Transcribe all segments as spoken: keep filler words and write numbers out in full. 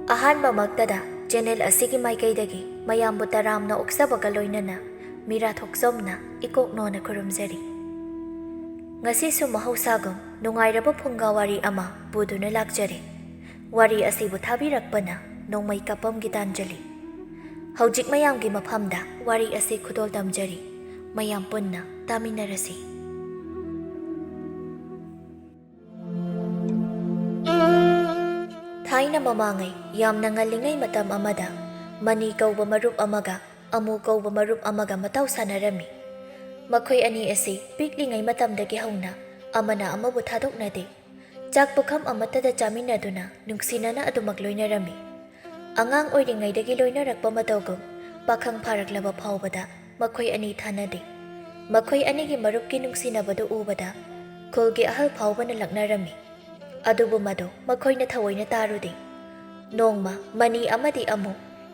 ꯑꯍꯥꯟꯕꯃꯛꯇꯗ channel ꯑꯁꯤꯒꯤ ꯃꯥꯏꯀꯩꯗꯒꯤ ꯃꯌꯥꯝꯕꯨ ꯇꯔꯥꯝꯅ ꯑꯣꯛꯆꯕꯒ ꯂꯣꯏꯅꯅ ꯃꯤꯔꯥ ꯊꯣꯛꯆꯣꯝꯅ ꯏꯀꯣꯛ ꯅꯣꯟꯅ ꯈꯨꯔꯨꯝꯖꯔꯤ꯫ ꯉꯁꯤꯁꯨ ꯃꯍꯧꯁꯥꯒꯨꯝ ꯅꯨꯡꯉꯥꯏꯔꯕ ꯐꯨꯡꯒꯥ ꯋꯥꯔꯤ ꯑꯃ ꯄꯨꯗꯨꯅ ꯂꯥꯛꯆꯔꯦ꯫ ꯋꯥꯔꯤ ꯑꯁꯤꯕꯨ ꯊꯥꯕꯤꯔꯛꯄꯅ ꯅꯣꯡꯃꯩ ꯀꯥꯞꯄꯝꯒꯤ ꯇꯥꯟꯖꯂꯤ꯫ ꯍꯧꯖꯤꯛ ꯃꯌꯥꯝꯒꯤ ꯃꯐꯝꯗ ꯋꯥꯔꯤ ꯑꯁꯤ ꯈꯨꯗꯣꯜ ꯇꯝꯖꯔꯤ꯫ ꯃꯌꯥꯝ ꯄꯨꯟꯅ ꯇꯥꯃꯤꯟꯅꯔꯁꯤ꯫ ꯊꯥꯏꯅ ꯃꯃꯥꯡꯉꯩ ꯌꯥꯝꯅ ꯉꯜꯂꯤꯉꯩ ꯃꯇꯝ ꯑꯃꯗ ꯃꯅꯤ ꯀꯧꯕ ꯃꯔꯨꯞ ꯑꯃꯒ ꯑꯃꯨ ꯀꯧꯕ ꯃꯔꯨꯞ ꯑꯃꯒ ꯃꯇꯥꯎ ꯁꯥꯟꯅꯔꯝꯃꯤ꯫ ꯃꯈꯣꯏ ꯑꯅꯤ ꯑꯁꯤ ꯄꯤꯛꯂꯤꯉꯩ ꯃꯇꯝꯗꯒꯤ ꯍꯧꯅ ꯑꯃꯅ ꯑꯃꯕꯨ ꯊꯥꯗꯣꯛꯅꯗꯦ꯫ ꯆꯥꯛ ꯄꯨꯈꯝ ꯑꯃꯠꯇꯗ ꯆꯥꯃꯤꯟꯅꯗꯨꯅ ꯅꯨꯡꯁꯤꯅꯅ ꯑꯗꯨꯃꯛ ꯂꯣꯏꯅꯔꯝꯃꯤ꯫ ꯑꯉꯥꯡ ꯑꯣꯏꯔꯤꯉꯩꯗꯒꯤ ꯂꯣꯏꯅꯔꯛꯄ ꯃꯇꯧꯒꯨꯝ ꯄꯥꯈꯪ ꯐꯥꯔꯛꯂꯕ ꯐꯥꯎꯕꯗ ꯃꯈꯣꯏ ꯑꯅꯤ ꯊꯥꯅꯗꯦ꯫ ꯃꯈꯣꯏ ꯑꯅꯤꯒꯤ ꯃꯔꯨꯞꯀꯤ ꯅꯨꯡꯁꯤꯅꯕꯗꯨ ꯎꯕꯗ ꯈꯨꯜꯒꯤ ꯑꯍꯜ ꯐꯥꯎꯕꯅ ꯂꯛꯅꯔꯝꯃꯤ꯫ ꯑꯗꯨꯕꯨ ꯃꯗꯨ ꯃꯈꯣꯏꯅ ꯊꯑꯣꯏꯅ ꯇꯥꯔꯨꯗꯦ꯫ ꯅꯣꯡꯃ ꯃꯅꯤ ꯑꯃꯗꯤ ꯑꯃꯨ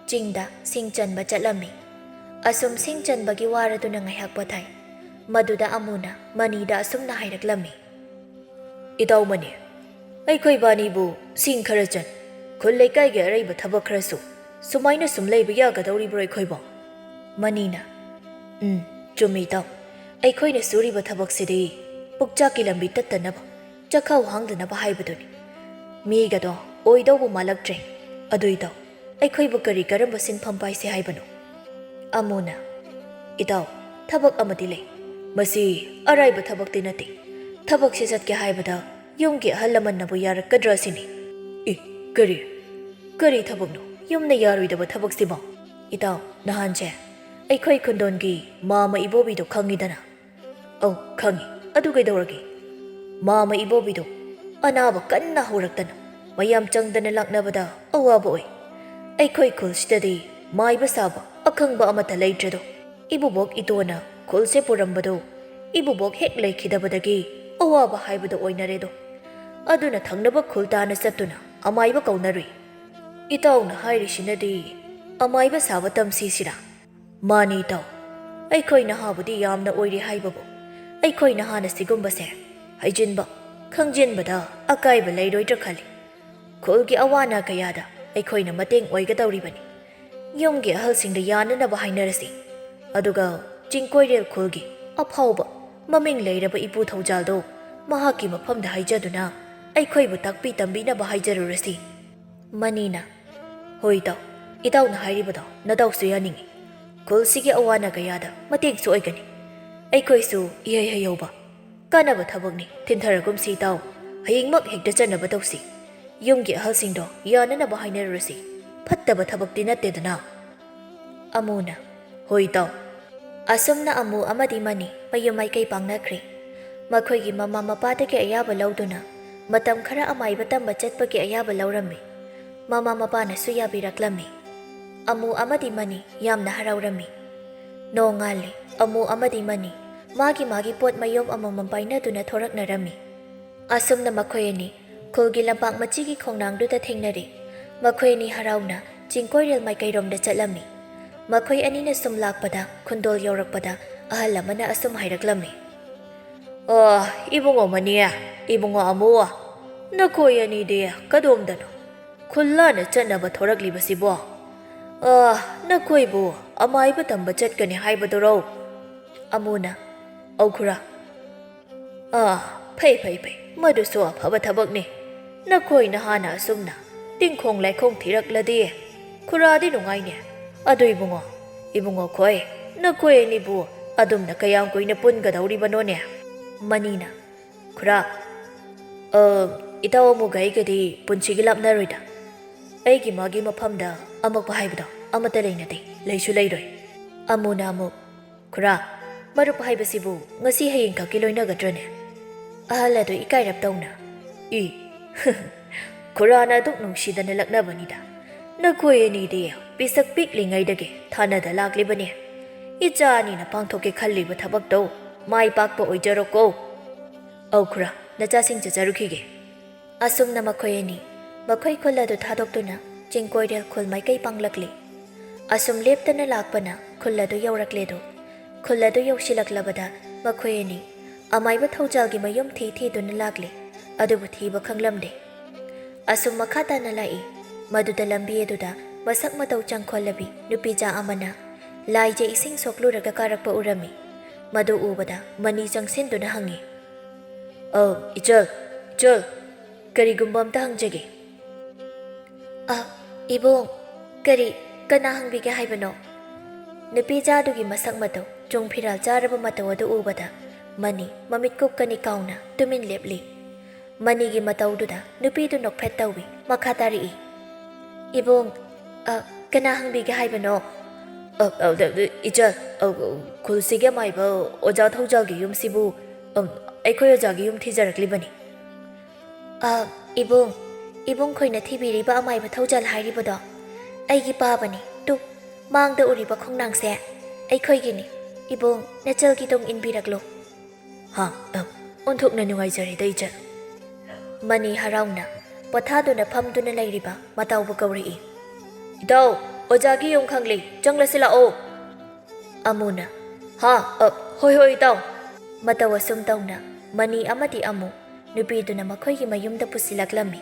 ꯆꯤꯡꯗ ꯁꯤꯡ ꯆꯟꯕ ꯆꯠꯂꯝꯃꯤ꯫ ꯑꯁꯨꯝ ꯁꯤꯡ ꯆꯟꯕꯒꯤ ꯋꯥꯔꯗꯨꯅ ꯉꯥꯏꯍꯥꯛ ꯄꯣꯊꯥꯏ꯫ ꯃꯗꯨꯗ ꯑꯃꯨꯅ ꯃꯅꯤꯗ ꯑꯁꯨꯝꯅ ꯍꯥꯏꯔꯛꯂꯝꯃꯤ꯫ "ꯏꯇꯥꯎ ꯃꯅꯤ, ꯑꯩꯈꯣꯏ ꯕꯥꯅꯤꯕꯨ ꯁꯤꯡ ꯈꯔ ꯆꯟ, ꯈꯨꯜ ꯂꯩꯀꯥꯏꯒꯤ ꯑꯔꯩꯕ ꯊꯕꯛ ꯈꯔꯁꯨ, ꯁꯨꯃꯥꯏꯅ ꯁꯨꯝ ꯂꯩꯕ ꯌꯥꯒꯗꯧꯔꯤꯕ꯭ꯔꯣ ꯑꯩꯈꯣꯏꯕꯣ?" ꯃꯅꯤꯅ, "ꯎꯝ, ꯆꯨꯝꯃꯤ ꯏꯇꯥꯎ꯫ ꯑꯩꯈꯣꯏꯅ ꯁꯨꯔꯤꯕ ꯊꯕꯛꯁꯤꯗꯤ ꯄꯨꯛꯆꯥꯛꯀꯤ ꯂꯝꯕꯤ ꯇꯠꯇꯅꯕ, ꯆꯈꯥꯎ ꯍꯥꯡꯗꯅꯕ ꯍꯥꯏꯕꯗꯨꯅꯤ꯫ ꯃꯤꯒꯗꯣ ꯑꯣꯏꯗꯧꯕ ꯃꯥꯜꯂꯛꯇ꯭ꯔꯦ꯫ ꯑꯗꯨ ꯏꯇꯥꯎ, ꯑꯩꯈꯣꯏꯕꯨ ꯀꯔꯤ ꯀꯔꯝꯕ ꯁꯤꯟꯐꯝ ꯄꯥꯏꯁꯦ ꯍꯥꯏꯕꯅꯣ?" ꯑꯃꯨꯅ, "ꯏꯇꯥꯎ, ꯊꯕꯛ ꯑꯃꯗꯤ ꯂꯩ꯫ ꯃꯁꯤ ꯑꯔꯥꯏꯕ ꯊꯕꯛꯇꯤ ꯅꯠꯇꯦ꯫ ꯊꯕꯛꯁꯤ ꯆꯠꯀꯦ ꯍꯥꯏꯕꯗ ꯌꯨꯝꯒꯤ ꯑꯍꯜ ꯂꯃꯟꯅꯕꯨ ꯌꯥꯔꯛꯀꯗ꯭ꯔꯥ ꯁꯤꯅꯤ꯫" "ꯏ, ꯀꯔꯤ? ꯀꯔꯤ ꯊꯕꯛꯅꯣ? ꯌꯨꯝꯅ ꯌꯥꯔꯣꯏꯗꯕ ꯊꯕꯛꯁꯤꯕꯣ?" "ꯏꯇꯥꯎ, ꯅꯍꯥꯟꯁꯦ ꯑꯩꯈꯣꯏ ꯈꯨꯟꯗꯣꯟꯒꯤ ꯃꯥꯃ ꯏꯕꯣꯕꯤꯗꯣ ꯈꯪꯉꯤꯗꯅ?" "ꯑꯧ, ꯈꯪꯉꯤ꯫ ꯑꯗꯨ ꯀꯩꯗꯧꯔꯒꯦ?" "ꯃꯥꯃ ꯏꯕꯣꯕꯤꯗꯣ ꯑꯅꯥꯕ ꯀꯟꯅ ꯍꯧꯔꯛꯇꯅ ꯃꯌꯥꯝ ꯆꯪꯗꯅ ꯂꯥꯛꯅꯕꯗ ꯑꯋꯥꯕ ꯑꯣꯏ꯫ ꯑꯩꯈꯣꯏ ꯈꯨꯜꯁꯤꯗꯗꯤ ꯃꯥꯏꯕ ꯁꯥꯕ ꯑꯈꯪꯕ ꯑꯃꯠꯇ ꯂꯩꯇ꯭ꯔꯦꯗꯣ꯫ ꯏꯕꯨꯕꯣꯛ ꯏꯇꯣꯅ ꯈꯨꯜꯁꯦ ꯄꯨꯔꯝꯕꯗꯣ ꯏꯕꯨꯕꯣꯛ ꯍꯦꯛ ꯂꯩꯈꯤꯗꯕꯗꯒꯤ ꯑꯋꯥꯕ ꯍꯥꯏꯕꯗꯣ ꯑꯣꯏꯅꯔꯦꯗꯣ꯫ ꯑꯗꯨꯅ ꯊꯪꯅꯕ ꯈꯨꯜ ꯇꯥꯅ ꯆꯠꯇꯨꯅ ꯑꯃꯥꯏꯕ ꯀꯧꯅꯔꯨꯏ꯫ ꯏꯇꯥꯎꯅ ꯍꯥꯏꯔꯤꯁꯤꯅꯗꯤ ꯑꯃꯥꯏꯕ ꯁꯥꯕ ꯇꯝꯁꯤꯁꯤꯔꯥ?" "ꯃꯥꯅꯤ ꯏꯇꯥꯎ, ꯑꯩꯈꯣꯏ ꯅꯍꯥꯕꯨꯗꯤ ꯌꯥꯝꯅ ꯑꯣꯏꯔꯤ ꯍꯥꯏꯕꯕꯨ, ꯑꯩꯈꯣꯏ ꯅꯍꯥꯅ ꯁꯤꯒꯨꯝꯕꯁꯦ ꯍꯩꯖꯤꯟꯕ, ꯈꯪꯖꯤꯟꯕꯗ ꯑꯀꯥꯏꯕ ꯂꯩꯔꯣꯏꯗ꯭ꯔꯥ ꯈꯜꯂꯤ꯫ ꯈꯨꯜꯒꯤ ꯑꯋꯥ ꯑꯅꯥ ꯀꯌꯥꯗ ꯑꯩꯈꯣꯏꯅ ꯃꯇꯦꯡ ꯑꯣꯏꯒꯗꯧꯔꯤꯕꯅꯤ꯫ ꯌꯨꯝꯒꯤ ꯑꯍꯜꯁꯤꯡꯗ ꯌꯥꯅꯅꯕ ꯍꯥꯏꯅꯔꯁꯤ꯫ ꯑꯗꯨꯒ ꯆꯤꯡꯀꯣꯏꯔꯦꯜ ꯈꯨꯜꯒꯤ ꯑꯐꯥꯎꯕ ꯃꯃꯤꯡ ꯂꯩꯔꯕ ꯏꯄꯨ ꯊꯧꯖꯥꯜꯗꯣ ꯃꯍꯥꯛꯀꯤ ꯃꯐꯝꯗ ꯍꯥꯏꯖꯗꯨꯅ ꯑꯩꯈꯣꯏꯕꯨ ꯇꯥꯛꯄꯤ ꯇꯝꯕꯤꯅꯕ ꯍꯥꯏꯖꯔꯨꯔꯁꯤ꯫ ꯃꯅꯤꯅ, "ꯍꯣꯏ ꯏꯇꯥꯎ, ꯏꯇꯥꯎꯅ ꯍꯥꯏꯔꯤꯕꯗꯣ ꯅꯇꯥꯎꯁꯨ ꯌꯥꯅꯤꯡꯏ꯫ ꯈꯨꯜꯁꯤꯒꯤ ꯑꯋꯥ ꯑꯅꯥ ꯀꯌꯥꯗ ꯃꯇꯦꯡꯁꯨ ꯑꯣꯏꯒꯅꯤ꯫ ꯑꯩꯈꯣꯏꯁꯨ ꯏꯍꯩ ꯍꯩꯍꯧꯕ ꯀꯥꯟꯅꯕ ꯊꯕꯛꯅꯤ꯫ ꯊꯤꯟꯊꯔꯒꯨꯝꯁꯤ ꯏꯇꯥꯎ, ꯍꯌꯦꯡꯃꯛ ꯍꯦꯛꯇ ꯆꯠꯅꯕ ꯇꯧꯁꯤ꯫ ꯌꯨꯝꯒꯤ ꯑꯍꯜꯁꯤꯡꯗꯣ ꯌꯥꯅꯅꯕ ꯍꯥꯏꯅꯔꯨꯔꯁꯤ꯫ ꯐꯠꯇꯕ ꯊꯕꯛꯇꯤ ꯅꯠꯇꯦꯗꯅ?" ꯑꯃꯨꯅ, "ꯍꯣꯏ ꯏꯇꯥꯎ꯫" ꯑꯁꯨꯝꯅ ꯑꯃꯨ ꯑꯃꯗꯤ ꯃꯅꯤ ꯃꯌꯨꯝ ꯃꯥꯏꯀꯩ ꯄꯥꯡꯅꯈ꯭ꯔꯦ꯫ ꯃꯈꯣꯏꯒꯤ ꯃꯃꯥ ꯃꯄꯥꯗꯒꯤ ꯑꯌꯥꯕ ꯂꯧꯗꯨꯅ ꯃꯇꯝ ꯈꯔ ꯑꯃꯥꯏꯕ ꯇꯝꯕ ꯆꯠꯄꯒꯤ ꯑꯌꯥꯕ ꯂꯧꯔꯝꯃꯤ꯫ ꯃꯃꯥ ꯃꯄꯥꯅꯁꯨ ꯌꯥꯕꯤꯔꯛꯂꯝꯃꯤ꯫ ꯑꯃꯨ ꯑꯃꯗꯤ ꯃꯅꯤ ꯌꯥꯝꯅ ꯍꯔꯥꯎꯔꯝꯃꯤ꯫ ꯅꯣꯡꯉꯥꯜꯂꯦ꯫ ꯑꯃꯨ ꯑꯃꯗꯤ ꯃꯅꯤ ꯃꯥꯒꯤ ꯃꯥꯒꯤ ꯄꯣꯠ ꯃꯌꯣꯝ ꯑꯃꯃꯝ ꯄꯥꯏꯅꯗꯨꯅ ꯊꯣꯔꯛꯅꯔꯝꯃꯤ꯫ ꯑꯁꯨꯝꯅ ꯃꯈꯣꯏ ꯑꯅꯤ ꯈꯨꯜꯒꯤ ꯂꯝꯄꯥꯛ ꯃꯆꯤꯒꯤ ꯈꯣꯡꯅꯥꯡꯗꯨꯗ ꯊꯦꯡꯅꯔꯦ꯫ ꯃꯈꯣꯏ ꯑꯅꯤ ꯍꯔꯥꯎꯅ ꯆꯤꯡꯀꯣꯏꯔꯦꯜ ꯃꯥꯏꯀꯩꯔꯣꯝꯗ ꯆꯠꯂꯝꯃꯤ꯫ ꯃꯈꯣꯏ ꯑꯅꯤꯅ ꯁꯨꯝ ꯂꯥꯛꯄꯗ ꯈꯨꯟꯗꯣꯜ ꯌꯧꯔꯛꯄꯗ ꯑꯍꯜ ꯑꯃꯅ ꯑꯁꯨꯝ ꯍꯥꯏꯔꯛꯂꯝꯃꯤ꯫ "ꯑꯣ, ꯏꯕꯨꯡꯉꯣ ꯃꯅꯤ, ꯏꯕꯨꯡꯉꯣ ꯑꯃꯨ, ꯅꯈꯣꯏ ꯑꯅꯤꯗꯤ ꯀꯗꯣꯝꯗꯅꯣ ꯈꯨꯜ ꯂꯥꯟꯅ ꯆꯠꯅꯕ ꯊꯣꯔꯛꯂꯤꯕꯁꯤꯕꯣ? ꯑ, ꯅꯈꯣꯏꯕꯨ ꯑꯃꯥꯏꯕ ꯇꯝꯕ ꯆꯠꯀꯅꯤ ꯍꯥꯏꯕꯗꯨꯔꯣ?" ꯑꯃꯨꯅ, "ꯑꯧ ꯈꯨꯔꯥ꯫ ꯑ, ꯐꯩ, ꯐꯩ, ꯐꯩ, ꯃꯗꯨꯁꯨ ꯑꯐꯕ ꯊꯕꯛꯅꯤ꯫ ꯅꯈꯣꯏꯅ ꯍꯥꯟꯅ ꯑꯁꯨꯝꯅ ꯇꯤꯡꯈꯣꯡ ꯂꯥꯏꯈꯣꯡ ꯊꯤꯔꯛꯂꯗꯤ ꯈꯨꯔꯥꯗꯤ ꯅꯨꯡꯉꯥꯏꯅꯦ꯫ ꯑꯗꯨ ꯏꯕꯨꯡꯉꯣ, ꯏꯕꯨꯡꯉꯣ ꯈꯣꯏ, ꯅꯈꯣꯏ ꯑꯅꯤꯕꯨ ꯑꯗꯨꯝꯅ ꯀꯌꯥꯝ ꯀꯨꯏꯅ ꯄꯨꯟꯒꯗꯧꯔꯤꯕꯅꯣꯅꯦ?" ꯃꯅꯤꯅ, "ꯈꯨꯔꯥ, ꯑ, ꯏꯇꯥꯎ ꯑꯃꯨꯒ ꯑꯩꯒꯗꯤ ꯄꯨꯟꯁꯤꯒꯤ ꯂꯥꯞꯅꯔꯣꯏꯗ꯫ ꯑꯩꯒꯤ ꯃꯥꯒꯤ ꯃꯐꯝꯗ ꯑꯃꯛꯄ ꯍꯥꯏꯕꯗꯣ ꯑꯃꯠꯇ ꯂꯩꯅꯗꯦ, ꯂꯩꯁꯨ ꯂꯩꯔꯣꯏ꯫" ꯑꯃꯨꯅ ꯑꯃꯨꯛ, "ꯈꯨꯔꯥ, ꯃꯔꯨꯞ ꯍꯥꯏꯕꯁꯤꯕꯨ ꯉꯁꯤ ꯍꯌꯦꯡ ꯈꯛꯀꯤ ꯂꯣꯏꯅꯒꯗ꯭ꯔꯅꯦ?" ꯑꯍꯜ ꯑꯗꯨ ꯏꯀꯥꯏꯔꯞ ꯇꯧꯅ, "ꯏ, ꯈꯨꯔꯥꯅ ꯑꯗꯨꯛ ꯅꯨꯡꯁꯤꯗꯅ ꯂꯛꯅꯕꯅꯤꯗ꯫ ꯅꯈꯣꯏ ꯑꯅꯤꯗꯤ ꯄꯤꯁꯛ ꯄꯤꯛꯂꯤꯉꯩꯗꯒꯤ ꯊꯥꯅꯗ ꯂꯥꯛꯂꯤꯕꯅꯤ꯫ ꯏꯆꯥ ꯑꯅꯤꯅ ꯄꯥꯡꯊꯣꯛꯀꯦ ꯈꯜꯂꯤꯕ ꯊꯕꯛꯇꯣ ꯃꯥꯏ ꯄꯥꯛꯄ ꯑꯣꯏꯖꯔꯣꯀꯣ꯫" "ꯑꯧ ꯈꯨꯔꯥ, ꯅꯆꯥꯁꯤꯡ ꯆꯠꯆꯔꯨꯈꯤꯒꯦ꯫" ꯑꯁꯨꯝꯅ ꯃꯈꯣꯏ ꯑꯅꯤ ꯃꯈꯣꯏ ꯈꯨꯜ ꯑꯗꯨ ꯊꯥꯗꯣꯛꯇꯨꯅ ꯆꯤꯡꯀꯣꯏꯔꯦꯜ ꯈꯨꯜ ꯃꯥꯏꯀꯩ ꯄꯥꯡꯂꯛꯂꯤ꯫ ꯑꯁꯨꯝ ꯂꯦꯞꯇꯅ ꯂꯥꯛꯄꯅ ꯈꯨꯜ ꯑꯗꯨ ꯌꯧꯔꯛꯂꯦꯗꯣ꯫ ꯈꯨꯜ ꯑꯗꯨ ꯌꯧꯁꯤꯜꯂꯛꯂꯕꯗ ꯃꯈꯣꯏ ꯑꯅꯤ ꯑꯃꯥꯏꯕ ꯊꯧꯖꯥꯜꯒꯤ ꯃꯌꯨꯝ ꯊꯤ ꯊꯤꯗꯨꯅ ꯂꯥꯛꯂꯤ, ꯑꯗꯨꯕꯨ ꯊꯤꯕ ꯈꯪꯂꯝꯗꯦ꯫ ꯑꯁꯨꯝ ꯃꯈꯥ ꯇꯥꯅ ꯂꯥꯛꯏ꯫ ꯃꯗꯨꯗ ꯂꯝꯕꯤ ꯑꯗꯨꯗ ꯃꯁꯛ ꯃꯇꯧ ꯆꯪꯈꯣꯜꯂꯕꯤ ꯅꯨꯄꯤꯖꯥ ꯑꯃꯅ ꯂꯥꯏꯖ ꯏꯁꯤꯡ ꯁꯣꯛꯂꯨꯔꯒ ꯀꯥꯔꯛꯄ ꯎꯔꯝꯃꯤ꯫ ꯃꯗꯨ ꯎꯕꯗ ꯃꯅꯤ ꯆꯪꯁꯤꯟꯗꯨꯅ ꯍꯪꯉꯤ, "ꯑꯧ, ꯏꯆꯜ, ꯏꯆꯜ, ꯀꯔꯤꯒꯨꯝꯕ ꯑꯝꯇ ꯍꯪꯖꯒꯦ꯫" "ꯑ, ꯏꯕꯨꯡ, ꯀꯔꯤ, ꯀꯅꯥ ꯍꯪꯕꯤꯒꯦ ꯍꯥꯏꯕꯅꯣ?" ꯅꯨꯄꯤꯖꯥꯗꯨꯒꯤ ꯃꯁꯛ ꯃꯇꯧ, ꯆꯨꯡ ꯐꯤꯔꯥꯜ ꯆꯥꯔꯕ ꯃꯇꯧ ꯑꯗꯨ ꯎꯕꯗ ꯃꯅꯤ ꯃꯃꯤꯠ ꯀꯨꯞꯀꯅꯤ ꯀꯥꯎꯅ ꯇꯨꯃꯤꯟ ꯂꯦꯞꯂꯤ꯫ ꯃꯅꯤꯒꯤ ꯃꯇꯧꯗꯨꯗ ꯅꯨꯄꯤꯗꯨ ꯅꯣꯛꯐꯦꯠ ꯇꯧꯏ, ꯃꯈꯥ ꯇꯥꯔꯛꯏ, "ꯏꯕꯨꯡ, ꯑ, ꯀꯅꯥ ꯍꯪꯕꯤꯒꯦ ꯍꯥꯏꯕꯅꯣ?" "ꯑ, ꯑ, ꯗ-, ꯗ-, ꯏꯆꯜ, ꯑ, ꯑ, ꯈꯨꯜꯁꯤꯒꯤ ꯑꯃꯥꯏꯕ ꯑꯣꯖꯥ ꯊꯧꯖꯥꯜꯒꯤ ꯌꯨꯝꯁꯤꯕꯨ, ꯑ, ꯑꯩꯈꯣꯏ ꯑꯣꯖꯥꯒꯤ ꯌꯨꯝ ꯊꯤꯖꯔꯛꯂꯤꯕꯅꯤ꯫" "ꯑ, ꯏꯕꯨꯡ, ꯏꯕꯨꯡ ꯈꯣꯏꯅ ꯊꯤꯕꯤꯔꯤꯕ ꯑꯃꯥꯏꯕ ꯊꯧꯖꯥꯜ ꯍꯥꯏꯔꯤꯕꯗꯣ ꯑꯩꯒꯤ ꯄꯥꯕꯅꯤ꯫ ꯇꯨ, ꯃꯥꯡꯗ ꯎꯔꯤꯕ ꯈꯣꯡꯅꯥꯡꯁꯦ ꯑꯩꯈꯣꯏꯒꯤꯅꯤ꯫ ꯏꯕꯨꯡ, ꯅꯆꯜꯒꯤ ꯇꯨꯡ ꯏꯟꯕꯤꯔꯛꯂꯨ꯫" "ꯍꯥ, ꯑ, ꯑꯣꯟꯊꯣꯛꯅ ꯅꯨꯡꯉꯥꯏꯖꯔꯦꯗ, ꯏꯆꯜ꯫" ꯃꯅꯤ ꯍꯔꯥꯎꯅ ꯄꯣꯊꯥꯗꯨꯅ ꯐꯝꯗꯨꯅ ꯂꯩꯔꯤꯕ ꯃꯇꯥꯎꯕꯨ ꯀꯧꯔꯛꯏ꯫ "ꯏꯇꯥꯎ, ꯑꯣꯖꯥꯒꯤ ꯌꯨꯝ ꯈꯪꯂꯦ, ꯆꯪꯂꯁꯤ ꯂꯥꯛꯑꯣ꯫" ꯑꯃꯨꯅ, "ꯍꯥ, ꯑ, ꯍꯣꯏ, ꯍꯣꯏ, ꯏꯇꯥꯎ꯫" ꯃꯇꯧ ꯑꯁꯨꯝ ꯇꯧꯅ ꯃꯅꯤ ꯑꯃꯗꯤ ꯑꯃꯨ ꯅꯨꯄꯤꯗꯨꯅ ꯃꯈꯣꯏꯒꯤ ꯃꯌꯨꯝꯗ ꯄꯨꯁꯤꯜꯂꯛꯂꯝꯃꯤ꯫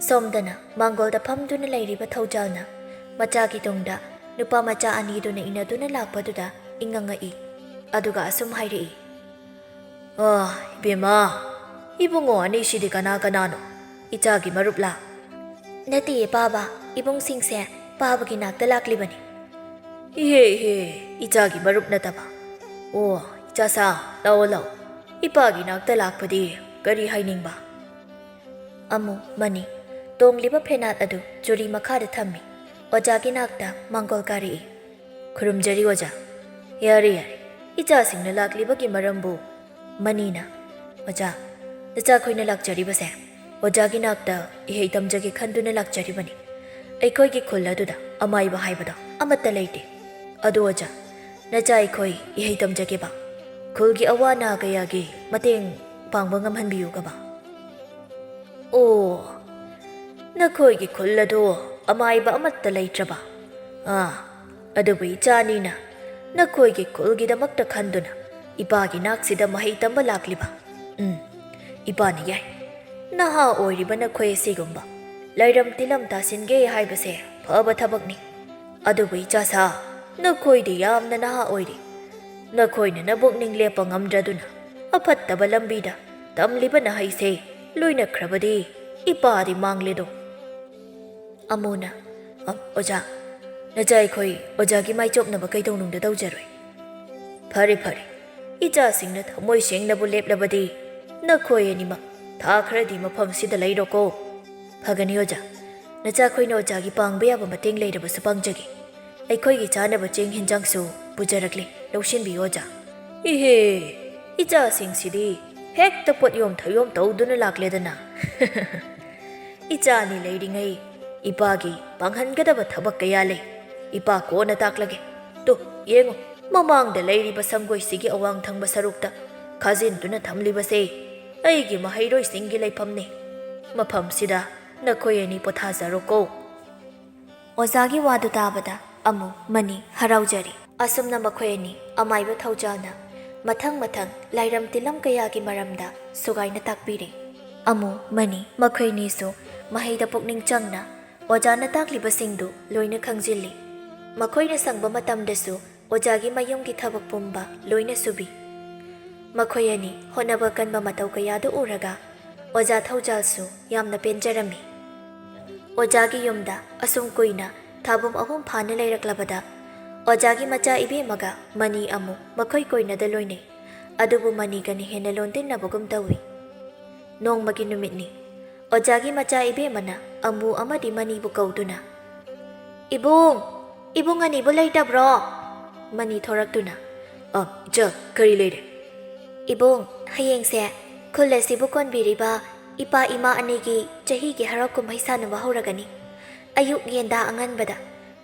ꯁꯣꯝꯗꯅ ꯃꯥꯡꯒꯣꯜꯗ ꯐꯝꯗꯨꯅ ꯂꯩꯔꯤꯕ ꯊꯧꯖꯥꯜꯅ ꯃꯆꯥꯒꯤ ꯇꯨꯡꯗ ꯅꯨꯄꯥ ꯃꯆꯥ ꯑꯅꯤꯗꯨꯅ ꯏꯟꯅꯗꯨꯅ ꯂꯥꯛꯄꯗꯨꯗ ꯏꯪꯉꯪꯉꯛꯏ꯫ ꯑꯗꯨꯒ ꯑꯁꯨꯝ ꯍꯥꯏꯔꯛꯏ, "ꯑ, ꯏꯕꯦꯝꯃ, ꯏꯕꯨꯡꯉꯣ ꯑꯅꯤꯁꯤꯗꯤ ꯀꯅꯥ ꯀꯅꯥꯅꯣ? ꯏꯆꯥꯒꯤ ꯃꯔꯨꯞꯂꯥ?" "ꯅꯠꯇꯦꯌꯦ ꯄꯥꯕ, ꯏꯕꯨꯡꯁꯤꯡꯁꯦ ꯄꯥꯕꯒꯤ ꯅꯥꯛꯇ ꯂꯥꯛꯂꯤꯕꯅꯤ꯫" "ꯏꯍꯦ, ꯏꯍꯦ, ꯏꯆꯥꯒꯤ ꯃꯔꯨꯞ ꯅꯠꯇꯕ꯫ ꯑꯣ, ꯏꯆꯥꯁꯥ, ꯂꯥꯛꯑꯣ, ꯂꯥꯛꯑꯣ꯫ ꯏꯄꯥꯒꯤ ꯅꯥꯛꯇ ꯂꯥꯛꯄꯗꯤ ꯀꯔꯤ ꯍꯥꯏꯅꯤꯡꯕ?" ꯑꯃꯨ ꯃꯅꯤ ꯇꯣꯡꯂꯤꯕ ꯐꯦꯅꯥꯠ ꯑꯗꯨ ꯆꯨꯔꯤ ꯃꯈꯥꯗ ꯊꯝꯃꯤ꯫ ꯑꯣꯖꯥꯒꯤ ꯅꯥꯛꯇ ꯃꯥꯡꯒꯣꯜ ꯀꯥꯔꯛꯏ꯫ "ꯈꯨꯔꯨꯝꯖꯔꯤ ꯑꯣꯖꯥ꯫" "ꯌꯥꯔꯦ, ꯌꯥꯔꯦ, ꯏꯆꯥꯁꯤꯡꯅ ꯂꯥꯛꯂꯤꯕꯒꯤ ꯃꯔꯝꯕꯨ꯫" ꯃꯅꯤꯅ, "ꯑꯣꯖꯥ, ꯅꯆꯥꯈꯣꯏꯅ ꯂꯥꯛꯆꯔꯤꯕꯁꯦ ꯑꯣꯖꯥꯒꯤ ꯅꯥꯛꯇ ꯏꯍꯩ ꯇꯝꯖꯒꯦ ꯈꯟꯗꯨꯅ ꯂꯥꯛꯆꯔꯤꯕꯅꯤ꯫ ꯑꯩꯈꯣꯏꯒꯤ ꯈꯨꯜ ꯑꯗꯨꯗ ꯑꯃꯥꯏꯕ ꯍꯥꯏꯕꯗꯣ ꯑꯃꯠꯇ ꯂꯩꯇꯦ꯫ ꯑꯗꯨ ꯑꯣꯖꯥ, ꯅꯆꯥ ꯑꯩꯈꯣꯏ ꯏꯍꯩ ꯇꯝꯖꯒꯦꯕ, ꯈꯨꯜꯒꯤ ꯑꯋꯥ ꯑꯅꯥ ꯀꯌꯥꯒꯤ ꯃꯇꯦꯡ ꯄꯥꯡꯕ ꯉꯝꯍꯟꯕꯤꯌꯨꯒꯕ꯫" "ꯑꯣ, ꯅꯈꯣꯏꯒꯤ ꯈꯨꯜ ꯑꯗꯨ ꯑꯃꯥꯏꯕ ꯑꯃꯠꯇ ꯂꯩꯇ꯭ꯔꯕ? ꯑꯥ, ꯑꯗꯨꯕꯨ ꯏꯆꯥꯅꯤꯅ ꯅꯈꯣꯏꯒꯤ ꯈꯨꯜꯒꯤꯗꯃꯛꯇ ꯈꯟꯗꯨꯅ ꯏꯄꯥꯒꯤ ꯅꯥꯛꯁꯤꯗ ꯃꯍꯩ ꯇꯝꯕ ꯂꯥꯛꯂꯤꯕ꯫ ꯎꯝ, ꯏꯄꯥꯅ ꯌꯥꯏ꯫ ꯅꯍꯥ ꯑꯣꯏꯔꯤꯕ ꯅꯈꯣꯏ ꯑꯁꯤꯒꯨꯝꯕ ꯂꯥꯏꯔꯝ ꯇꯤꯂꯝ ꯇꯥꯁꯤꯟꯒꯦ ꯍꯥꯏꯕꯁꯦ ꯐꯕ ꯊꯕꯛꯅꯤ꯫ ꯑꯗꯨꯕꯨ ꯏꯆꯥꯁꯥ, ꯅꯈꯣꯏꯗꯤ ꯌꯥꯝꯅ ꯅꯍꯥ ꯑꯣꯏꯔꯤ꯫ ꯅꯈꯣꯏꯅ ꯅꯕꯨꯛꯅꯤꯡ ꯂꯦꯞꯄ ꯉꯝꯗ꯭ꯔꯗꯨꯅ ꯑꯐꯠꯇꯕ ꯂꯝꯕꯤꯗ ꯇꯝꯂꯤꯕ ꯅꯍꯩꯁꯦ ꯂꯣꯏꯅꯈ꯭ꯔꯕꯗꯤ ꯏꯄꯥꯗꯤ ꯃꯥꯡꯂꯦꯗꯣ꯫ ꯑꯃꯨꯅ, "ꯑ, ꯑꯣꯖꯥ, ꯅꯆꯥ ꯑꯩꯈꯣꯏ ꯑꯣꯖꯥꯒꯤ ꯃꯥꯏꯆꯣꯞꯅꯕ ꯀꯩꯗꯧꯅꯨꯡꯗ ꯇꯧꯖꯔꯣꯏ꯫" "ꯐꯔꯦ, ꯐꯔꯦ, ꯏꯆꯥꯁꯤꯡꯅ ꯊꯃꯣꯏ ꯁꯦꯡꯅꯕꯨ ꯂꯦꯞꯂꯕꯗꯤ ꯅꯈꯣꯏ ꯑꯅꯤꯃꯛ ꯊꯥ ꯈꯔꯗꯤ ꯃꯐꯝꯁꯤꯗ ꯂꯩꯔꯣꯀꯣ꯫" "ꯐꯒꯅꯤ ꯑꯣꯖꯥ, ꯅꯆꯥꯈꯣꯏꯅ ꯑꯣꯖꯥꯒꯤ ꯄꯥꯡꯕ ꯌꯥꯕ ꯃꯇꯦꯡ ꯂꯩꯔꯕꯁꯨ ꯄꯥꯡꯖꯒꯦ꯫ ꯑꯩꯈꯣꯏꯒꯤ ꯆꯥꯅꯕ ꯆꯦꯡ ꯍꯦꯟꯖꯥꯡꯁꯨ ꯄꯨꯖꯔꯛꯂꯦ, ꯂꯧꯁꯤꯟꯕꯤꯌꯨ ꯑꯣꯖꯥ꯫" "ꯏꯍꯦ, ꯏꯆꯥꯁꯤꯡꯁꯤꯗꯤ ꯍꯦꯛꯇ ꯄꯣꯠꯌꯣꯝ ꯊꯧꯌꯣꯝ ꯇꯧꯗꯨꯅ ꯂꯥꯛꯂꯦꯗꯅ꯫" "ꯏꯆꯥꯅꯤ ꯂꯩꯔꯤꯉꯩ ꯏꯄꯥꯒꯤ ꯄꯥꯡꯍꯟꯒꯗꯕ ꯊꯕꯛ ꯀꯌꯥ ꯂꯩ꯫ ꯏꯄꯥ ꯀꯣꯟꯅ ꯇꯥꯛꯂꯒꯦ꯫ ꯇꯨ, ꯌꯦꯡꯉꯨ, ꯃꯃꯥꯡꯗ ꯂꯩꯔꯤꯕ ꯁꯪꯒꯣꯏꯁꯤꯒꯤ ꯑꯋꯥꯡ ꯊꯪꯕ ꯁꯔꯨꯛꯇ ꯈꯥꯖꯤꯟꯗꯨꯅ ꯊꯝꯂꯤꯕꯁꯦ ꯑꯩꯒꯤ ꯃꯍꯩꯔꯣꯏꯁꯤꯡꯒꯤ ꯂꯩꯐꯝꯅꯤ꯫ ꯃꯐꯝꯁꯤꯗ ꯅꯈꯣꯏ ꯑꯅꯤ ꯄꯣꯊꯥꯖꯔꯣꯀꯣ꯫" ꯑꯣꯖꯥꯒꯤ ꯋꯥꯗꯨ ꯇꯥꯕꯗ ꯑꯃꯨ ꯃꯅꯤ ꯍꯔꯥꯎꯖꯔꯤ꯫ ꯑꯁꯨꯝꯅ ꯃꯈꯣꯏ ꯑꯅꯤ ꯑꯃꯥꯏꯕ ꯊꯧꯖꯥꯜꯅ ꯃꯊꯪ ꯃꯊꯪ ꯂꯥꯏꯔꯝ ꯇꯤꯂꯝ ꯀꯌꯥꯒꯤ ꯃꯔꯝꯗ ꯁꯨꯒꯥꯏꯅ ꯇꯥꯛꯄꯤꯔꯦ꯫ ꯑꯃꯨ ꯃꯅꯤ ꯃꯈꯣꯏ ꯑꯅꯤꯁꯨ ꯃꯍꯩꯗ ꯄꯨꯛꯅꯤꯡ ꯆꯪꯅ ꯑꯣꯖꯥꯅ ꯇꯥꯛꯂꯤꯕꯁꯤꯡꯗꯨ ꯂꯣꯏꯅ ꯈꯪꯖꯤꯜꯂꯤ꯫ ꯃꯈꯣꯏꯅ ꯁꯪꯕ ꯃꯇꯝꯗꯁꯨ ꯑꯣꯖꯥꯒꯤ ꯃꯌꯨꯝꯒꯤ ꯊꯕꯛ ꯄꯨꯝꯕ ꯂꯣꯏꯅ ꯁꯨꯕꯤ꯫ ꯃꯈꯣꯏ ꯑꯅꯤ ꯍꯣꯠꯅꯕ ꯀꯟꯕ ꯃꯇꯧ ꯀꯌꯥꯗꯨ ꯎꯔꯒ ꯑꯣꯖꯥ ꯊꯧꯖꯥꯜꯁꯨ ꯌꯥꯝꯅ ꯄꯦꯟꯖꯔꯝꯃꯤ꯫ ꯑꯣꯖꯥꯒꯤ ꯌꯨꯝꯗ ꯑꯁꯨꯝ ꯀꯨꯏꯅ ꯊꯥꯕꯨꯝ ꯑꯍꯨꯝ ꯐꯥꯅ ꯂꯩꯔꯛꯂꯕꯗ ꯑꯣꯖꯥꯒꯤ ꯃꯆꯥ ꯏꯕꯦꯝꯃꯒ ꯃꯅꯤ ꯑꯃꯨ ꯃꯈꯣꯏ ꯀꯣꯏꯅꯗ ꯂꯣꯏꯅꯩ꯫ ꯑꯗꯨꯕꯨ ꯃꯅꯤꯒꯅ ꯍꯦꯟꯅ ꯂꯣꯟꯗꯤꯟꯅꯕꯒꯨꯝ ꯇꯧꯏ꯫ ꯅꯣꯡꯃꯒꯤ ꯅꯨꯃꯤꯠꯅꯤ꯫ ꯑꯣꯖꯥꯒꯤ ꯃꯆꯥ ꯏꯕꯦꯝꯃꯅ ꯑꯃꯨ ꯑꯃꯗꯤ ꯃꯅꯤꯕꯨ ꯀꯧꯗꯨꯅ, "ꯏꯕꯨꯡ, ꯏꯕꯨꯡ ꯑꯅꯤꯕꯨ ꯂꯩꯇꯕ꯭ꯔꯣ?" ꯃꯅꯤ ꯊꯣꯔꯛꯇꯨꯅ, "ꯑ, ꯏꯆꯥ, ꯀꯔꯤ ꯂꯩꯔꯦ?" "ꯏꯕꯨꯡ, ꯍꯌꯦꯡꯁꯦ ꯈꯨꯜ ꯑꯁꯤꯕꯨ ꯀꯣꯟꯕꯤꯔꯤꯕ ꯏꯄꯥ ꯏꯃꯥ ꯑꯅꯤꯒꯤ ꯆꯍꯤꯒꯤ ꯍꯔꯥꯎ ꯀꯨꯝꯍꯩ ꯁꯥꯟꯅꯕ ꯍꯧꯔꯒꯅꯤ꯫ ꯑꯌꯨꯛ ꯉꯟꯇꯥ ꯑꯉꯟꯕꯗ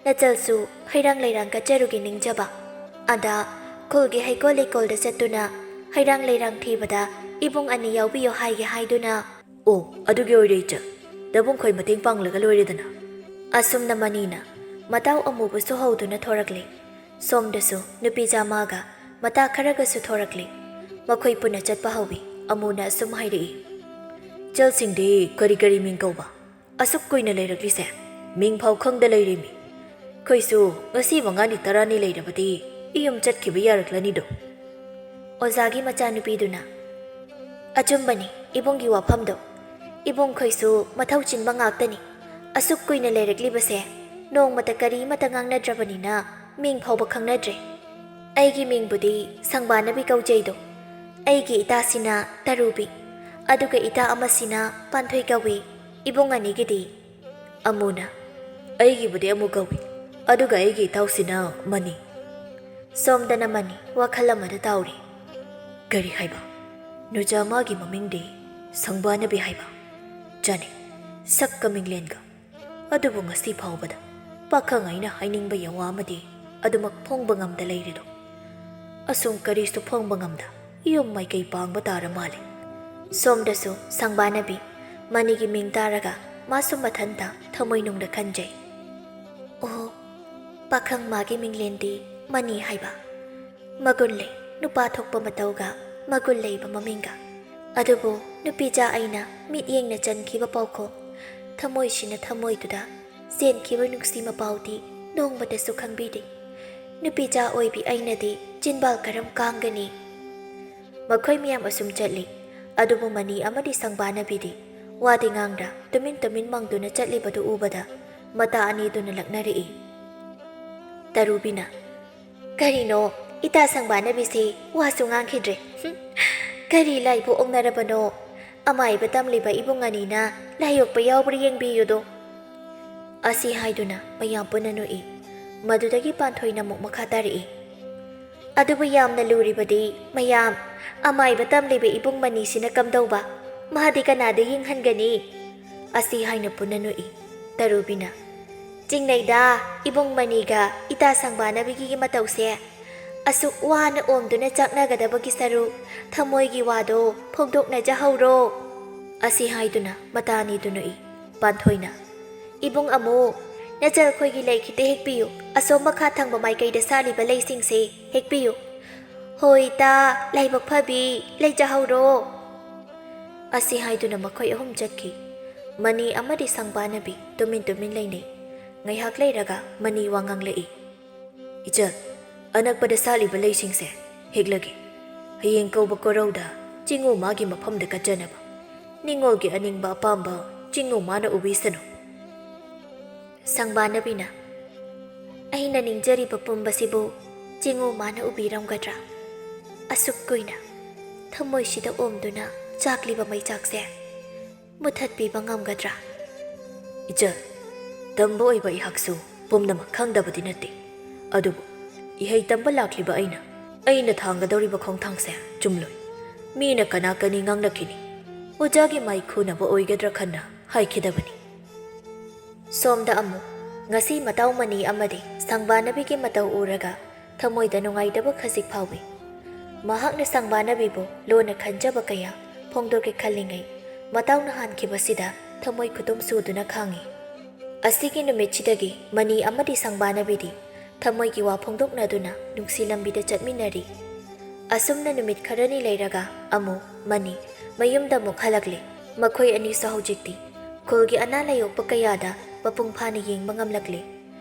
ꯅꯆꯜꯁꯨ ꯍꯩꯔꯥꯡ ꯂꯩꯔꯥꯡ ꯀꯠꯆꯔꯨꯒꯦ ꯅꯤꯡꯖꯕ꯫ ꯑꯗ ꯈꯨꯜꯒꯤ ꯍꯩꯀꯣꯜ ꯂꯩꯀꯣꯜꯗ ꯆꯠꯇꯨꯅ ꯍꯩꯔꯥꯡ ꯂꯩꯔꯥꯡ ꯊꯤꯕꯗ ꯏꯕꯨꯡ ꯑꯅꯤ ꯌꯥꯎꯕꯤꯌꯨ ꯍꯥꯏꯒꯦ ꯍꯥꯏꯗꯨꯅ꯫" "ꯑꯣ, ꯑꯗꯨꯒꯤ ꯑꯣꯏꯔꯦ ꯏꯆꯟ, ꯅꯕꯨꯡꯈꯣꯏ ꯃꯇꯦꯡ ꯄꯥꯡꯂꯒ ꯂꯣꯏꯔꯦꯗꯅ꯫" ꯑꯁꯨꯝꯅ ꯃꯅꯤꯅ ꯃꯇꯥꯎ ꯑꯃꯨꯕꯁꯨ ꯍꯧꯗꯨꯅ ꯊꯣꯔꯛꯂꯦ꯫ ꯁꯣꯝꯗꯁꯨ ꯅꯨꯄꯤ ꯖꯥꯃꯥꯒ ꯃꯇꯥ ꯈꯔꯒꯁꯨ ꯊꯣꯔꯛꯂꯦ꯫ ꯃꯈꯣꯏ ꯄꯨꯟꯅ ꯆꯠꯄ ꯍꯧꯏ꯫ ꯑꯃꯨꯅ ꯑꯁꯨꯝ ꯍꯥꯏꯔꯛꯏ, "ꯏꯆꯜꯁꯤꯡꯗꯤ ꯀꯔꯤ ꯀꯔꯤ ꯃꯤꯡ ꯀꯧꯕ?" ꯑꯁꯨꯛ ꯀꯨꯏꯅ ꯂꯩꯔꯛꯂꯤꯁꯦ ꯃꯤꯡ ꯐꯥꯎ ꯈꯪꯗ ꯂꯩꯔꯦꯃꯤ꯫ ꯑꯩꯈꯣꯏꯁꯨ ꯉꯁꯤ ꯃꯉꯥꯅꯤ ꯇꯔꯥꯅꯤ ꯂꯩꯔꯕꯗꯤ ꯏꯌꯨꯝ ꯆꯠꯈꯤꯕ ꯌꯥꯔꯛꯂꯅꯤꯗꯣ꯫ ꯑꯣꯖꯥꯒꯤ ꯃꯆꯥꯅꯨꯄꯤꯗꯨꯅ, "ꯑꯆꯨꯝꯕꯅꯤ ꯏꯕꯨꯡꯒꯤ ꯋꯥꯐꯝꯗꯣ꯫ ꯏꯕꯨꯡꯈꯣꯏꯁꯨ ꯃꯊꯧ ꯆꯤꯟꯕ ꯉꯥꯛꯇꯅꯤ꯫ ꯑꯁꯨꯛ ꯀꯨꯏꯅ ꯂꯩꯔꯛꯂꯤꯕꯁꯦ ꯅꯣꯡꯃꯇ ꯀꯔꯤꯃꯇ ꯉꯥꯡꯅꯗ꯭ꯔꯕꯅꯤꯅ ꯃꯤꯡ ꯐꯥꯎꯕ ꯈꯪꯅꯗ꯭ꯔꯦ꯫ ꯑꯩꯒꯤ ꯃꯤꯡꯕꯨꯗꯤ ꯁꯪꯕꯥꯅꯕꯤ ꯀꯧꯖꯩꯗꯣ꯫ ꯑꯩꯒꯤ ꯏꯇꯥꯁꯤꯅ ꯇꯔꯨꯕꯤ, ꯑꯗꯨꯒ ꯏꯇꯥ ꯑꯃꯁꯤꯅ ꯄꯥꯟꯊꯣꯏ ꯀꯧꯏ꯫ ꯏꯕꯨꯡ ꯑꯅꯤꯒꯤꯗꯤ?" ꯑꯃꯨꯅ, "ꯑꯩꯒꯤꯕꯨꯗꯤ ꯑꯃꯨ ꯀꯧꯏ, ꯑꯗꯨꯒ ꯑꯩꯒꯤ ꯏꯇꯥꯎꯁꯤꯅ ꯃꯅꯤ꯫" ꯁꯣꯝꯗꯅ ꯃꯅꯤ ꯋꯥꯈꯜ ꯑꯃꯗ ꯇꯥꯎꯔꯤ꯫ "ꯀꯔꯤ ꯍꯥꯏꯕ? ꯅꯨꯆꯥ ꯃꯥꯒꯤ ꯃꯃꯤꯡꯗꯤ ꯁꯪꯕꯥꯅꯕꯤ ꯍꯥꯏꯕ? ꯆꯥꯅꯩ, ꯁꯛꯀ ꯃꯤꯡꯂꯦꯟꯒ꯫ ꯑꯗꯨꯕꯨ ꯉꯁꯤ ꯐꯥꯎꯕꯗ ꯄꯥꯈꯪ ꯑꯩꯅ ꯍꯥꯏꯅꯤꯡꯕ ꯌꯥꯋꯥ ꯑꯃꯗꯤ ꯑꯗꯨꯃꯛ ꯐꯣꯡꯕ ꯉꯝꯗ ꯂꯩꯔꯤꯗꯣ꯫ ꯑꯁꯨꯝ ꯀꯔꯤꯁꯨ ꯐꯣꯡꯕ ꯉꯝꯗ ꯌꯨꯝ ꯃꯥꯏꯀꯩ ꯄꯥꯡꯕ ꯇꯥꯔ ꯃꯥꯜꯂꯦ꯫" ꯁꯣꯝꯗꯁꯨ ꯁꯪꯕꯥꯅꯕꯤ ꯃꯅꯤꯒꯤ ꯃꯤꯡ ꯇꯥꯔꯒ ꯃꯥꯁꯨ ꯃꯊꯟꯇ ꯊꯃꯣꯏꯅꯨꯡꯗ ꯈꯟꯖꯩ, "ꯑꯣ, ꯄꯥꯈꯪ ꯃꯥꯒꯤ ꯃꯤꯡꯂꯦꯟꯗꯤ ꯃꯅꯤ ꯍꯥꯏꯕ꯫ ꯃꯒꯨꯟ ꯂꯩ, ꯅꯨꯄꯥ ꯊꯣꯛꯄ ꯃꯇꯧꯒ ꯃꯒꯨꯟ ꯂꯩꯕ ꯃꯃꯤꯡꯒ꯫ ꯑꯗꯨꯕꯨ ꯅꯨꯄꯤꯆꯥ ꯑꯩꯅ ꯃꯤꯠꯌꯦꯡꯅ ꯆꯟꯈꯤꯕ ꯄꯥꯎꯈꯣꯡ, ꯊꯃꯣꯏꯁꯤꯅ ꯊꯃꯣꯏꯗꯨꯗ ꯆꯦꯟꯈꯤꯕ ꯅꯨꯡꯁꯤ ꯃꯄꯥꯎꯗꯤ ꯅꯣꯡꯃꯇꯁꯨ ꯈꯪꯕꯤꯗꯦ꯫ ꯅꯨꯄꯤꯆꯥ ꯑꯣꯏꯕꯤ ꯑꯩꯅꯗꯤ ꯆꯤꯟꯕꯥꯜ ꯀꯔꯝ ꯀꯥꯡꯒꯅꯤ?" ꯃꯈꯣꯏ ꯃꯌꯥꯝ ꯑꯁꯨꯝ ꯆꯠꯂꯤ꯫ ꯑꯗꯨꯕꯨ ꯃꯅꯤ ꯑꯃꯗꯤ ꯁꯪꯕꯥꯅꯕꯤꯗꯤ ꯋꯥꯗꯤ ꯉꯥꯡꯗ ꯇꯨꯃꯤꯟ ꯇꯨꯃꯤꯟ ꯃꯪꯗꯨꯅ ꯆꯠꯂꯤꯕꯗꯨ ꯎꯕꯗ ꯃꯇꯥ ꯑꯅꯤꯗꯨꯅ ꯂꯛꯅꯔꯛꯏ꯫ ꯇꯔꯨꯕꯤꯅ, "ꯀꯔꯤꯅꯣ, ꯏꯇꯥ ꯁꯪꯕꯥꯅꯕꯤꯁꯤ ꯋꯥꯁꯨ ꯉꯥꯡꯈꯤꯗ꯭ꯔꯦ꯫ ꯍꯨꯝ, ꯀꯔꯤ ꯂꯥꯏꯕꯨ ꯑꯣꯛꯅꯔꯕꯅꯣ? ꯑꯃꯥꯏꯕ ꯇꯝꯂꯤꯕ ꯏꯕꯨꯡ ꯑꯅꯤꯅ ꯂꯥꯏ ꯑꯣꯛꯄ ꯌꯥꯎꯕ꯭ꯔꯥ ꯌꯦꯡꯕꯤꯌꯨꯗꯣ꯫" ꯑꯁꯤ ꯍꯥꯏꯗꯨꯅ ꯃꯌꯥꯝ ꯄꯨꯟꯅ ꯅꯣꯛꯏ꯫ ꯃꯗꯨꯗꯒꯤ ꯄꯥꯟꯊꯣꯏꯅ ꯑꯃꯨꯛ ꯃꯈꯥ ꯇꯥꯔꯛꯏ꯫ "ꯑꯗꯨꯕꯨ ꯌꯥꯝꯅ ꯂꯨꯔꯤꯕꯗꯤ ꯃꯌꯥꯝ, ꯑꯃꯥꯏꯕ ꯇꯝꯂꯤꯕ ꯏꯕꯨꯡ ꯃꯅꯤꯁꯤꯅ ꯀꯝꯗꯧꯕ? ꯃꯥꯗꯤ ꯀꯅꯥꯗ ꯌꯦꯡꯍꯟꯒꯅꯤ?" ꯑꯁꯤ ꯍꯥꯏꯅ ꯄꯨꯟꯅ ꯅꯣꯛꯏ꯫ ꯇꯔꯨꯕꯤꯅ, "ꯆꯤꯡꯅꯩꯗ, ꯏꯕꯨꯡ ꯃꯅꯤꯒ ꯏꯇꯥ ꯁꯪꯕꯥꯅꯕꯤꯒꯤ ꯃꯇꯧꯁꯦ꯫ ꯑꯁꯨꯛ ꯋꯥꯅ ꯑꯣꯝꯗꯨꯅ ꯆꯥꯛꯅꯒꯗꯕꯒꯤ ꯁꯔꯨꯛ ꯊꯃꯣꯏꯒꯤ ꯋꯥꯗꯣ ꯐꯣꯡꯗꯣꯛꯅꯖꯍꯧꯔꯣ꯫" ꯑꯁꯤ ꯍꯥꯏꯗꯨꯅ ꯃꯇꯥ ꯑꯅꯤꯗꯨ ꯅꯣꯛꯏ꯫ ꯄꯥꯟꯊꯣꯏꯅ, "ꯏꯕꯨꯡ ꯑꯃꯨ, ꯅꯆꯜꯈꯣꯏꯒꯤ ꯂꯩ ꯈꯤꯇ ꯍꯦꯛꯄꯤꯌꯨ, ꯑꯁꯣꯝ ꯃꯈꯥ ꯊꯪꯕ ꯃꯥꯏꯀꯩꯗ ꯁꯥꯠꯂꯤꯕ ꯂꯩꯁꯤꯡꯁꯦ ꯍꯦꯛꯄꯤꯌꯨ꯫" "ꯍꯣꯏ ꯏꯇꯥ, ꯂꯥꯏꯕꯛ ꯐꯕꯤ, ꯂꯩꯖꯍꯧꯔꯣ꯫" ꯑꯁꯤ ꯍꯥꯏꯗꯨꯅ ꯃꯈꯣꯏ ꯑꯍꯨꯝ ꯆꯠꯈꯤ꯫ ꯃꯅꯤ ꯑꯃꯗꯤ ꯁꯪꯕꯥꯅꯕꯤ ꯇꯨꯃꯤꯟ ꯇꯨꯃꯤꯟ ꯂꯩꯅꯩ꯫ ꯉꯥꯏꯍꯥꯛ ꯂꯩꯔꯒ ꯃꯅꯤ ꯋꯥ ꯉꯥꯡꯂꯛꯏ꯫ "ꯏꯆꯜ, ꯑꯅꯛꯄꯗ ꯁꯥꯠꯂꯤꯕ ꯂꯩꯁꯤꯡꯁꯦ ꯍꯦꯛꯂꯒꯦ꯫ ꯍꯌꯦꯡ ꯀꯧꯕ ꯀꯣꯔꯧꯗ ꯆꯤꯡꯉꯨ ꯃꯥꯒꯤ ꯃꯐꯝꯗ ꯀꯠꯆꯅꯕ꯫ ꯅꯤꯡꯉꯣꯜꯒꯤ ꯑꯅꯤꯡꯕ ꯑꯄꯥꯝꯕ ꯆꯤꯡꯉꯨ ꯃꯥꯅ ꯎꯕꯤꯁꯅꯨ꯫" ꯁꯪꯕꯥꯅꯕꯤꯅ, "ꯑꯩꯅ ꯅꯤꯡꯖꯔꯤꯕ ꯄꯨꯝꯕꯁꯤꯕꯨ ꯆꯤꯡꯉꯨ ꯃꯥꯅ ꯎꯕꯤꯔꯝꯒꯗ꯭ꯔꯥ? ꯑꯁꯨꯛ ꯀꯨꯏꯅ ꯊꯃꯣꯏꯁꯤꯗ ꯑꯣꯝꯗꯨꯅ ꯆꯥꯛꯂꯤꯕ ꯃꯩꯆꯥꯛꯁꯦ ꯃꯨꯊꯠꯄꯤꯕ ꯉꯝꯒꯗ꯭ꯔꯥ?" "ꯏꯆꯜ, ꯇꯝꯕ ꯑꯣꯏꯕ ꯑꯩꯍꯥꯛꯁꯨ ꯄꯨꯝꯅꯃꯛ ꯈꯪꯗꯕꯗꯤ ꯅꯠꯇꯦ꯫ ꯑꯗꯨꯕꯨ ꯏꯍꯩ ꯇꯝꯕ ꯂꯥꯛꯂꯤꯕ ꯑꯩꯅ, ꯑꯩꯅ ꯊꯥꯡꯒꯗꯧꯔꯤꯕ ꯈꯣꯡꯊꯥꯡꯁꯦ ꯆꯨꯝꯂꯣꯏ꯫ ꯃꯤꯅ ꯀꯅꯥ ꯀꯅꯤ ꯉꯥꯡꯅꯈꯤꯅꯤ꯫ ꯑꯣꯖꯥꯒꯤ ꯃꯥꯏ ꯈꯨꯅꯕ ꯑꯣꯏꯒꯗ꯭ꯔꯥ ꯈꯟꯅ ꯍꯥꯏꯈꯤꯗꯕꯅꯤ꯫" ꯁꯣꯝꯗ ꯑꯃꯨꯛ ꯉꯁꯤ ꯃꯇꯥꯎ ꯃꯅꯤ ꯑꯃꯗꯤ ꯁꯪꯕꯥꯅꯕꯤꯒꯤ ꯃꯇꯧ ꯎꯔꯒ ꯊꯃꯣꯏꯗ ꯅꯨꯡꯉꯥꯏꯇꯕ ꯈꯖꯤꯛ ꯐꯥꯎꯏ꯫ ꯃꯍꯥꯛꯅ ꯁꯪꯕꯥꯅꯕꯤꯕꯨ ꯂꯨꯅ ꯈꯟꯖꯕ ꯀꯌꯥ ꯐꯣꯡꯗꯣꯛꯀꯦ ꯈꯜꯂꯤꯉꯩ, ꯃꯇꯥꯎꯅ ꯍꯥꯟꯈꯤꯕꯁꯤꯗ ꯊꯃꯣꯏ ꯈꯨꯇꯨꯝ ꯁꯨꯗꯨꯅ ꯈꯥꯡꯉꯤ꯫ ꯑꯁꯤꯒꯤ ꯅꯨꯃꯤꯠꯁꯤꯗꯒꯤ ꯃꯅꯤ ꯑꯃꯗꯤ ꯁꯪꯕꯥꯅꯕꯤꯗꯤ ꯊꯃꯣꯏꯒꯤ ꯋꯥ ꯐꯣꯡꯗꯣꯛꯅꯗꯨꯅ ꯅꯨꯡꯁꯤ ꯂꯝꯕꯤꯗ ꯆꯠꯃꯤꯟꯅꯔꯤ꯫ ꯑꯁꯨꯝꯅ ꯅꯨꯃꯤꯠ ꯈꯔꯅꯤ ꯂꯩꯔꯒ ꯑꯃꯨꯛ ꯃꯅꯤ ꯃꯌꯨꯝꯗ ꯑꯃꯨꯛ ꯍꯜꯂꯛꯂꯦ꯫ ꯃꯈꯣꯏ ꯑꯅꯤꯁꯨ ꯍꯧꯖꯤꯛꯇꯤ ꯈꯨꯜꯒꯤ ꯑꯅꯥ ꯂꯥꯏꯌꯣꯛꯄ ꯀꯌꯥꯗ ꯃꯄꯨꯡ ꯐꯥꯅ ꯌꯦꯡꯕ ꯉꯝꯂꯛꯂꯦ꯫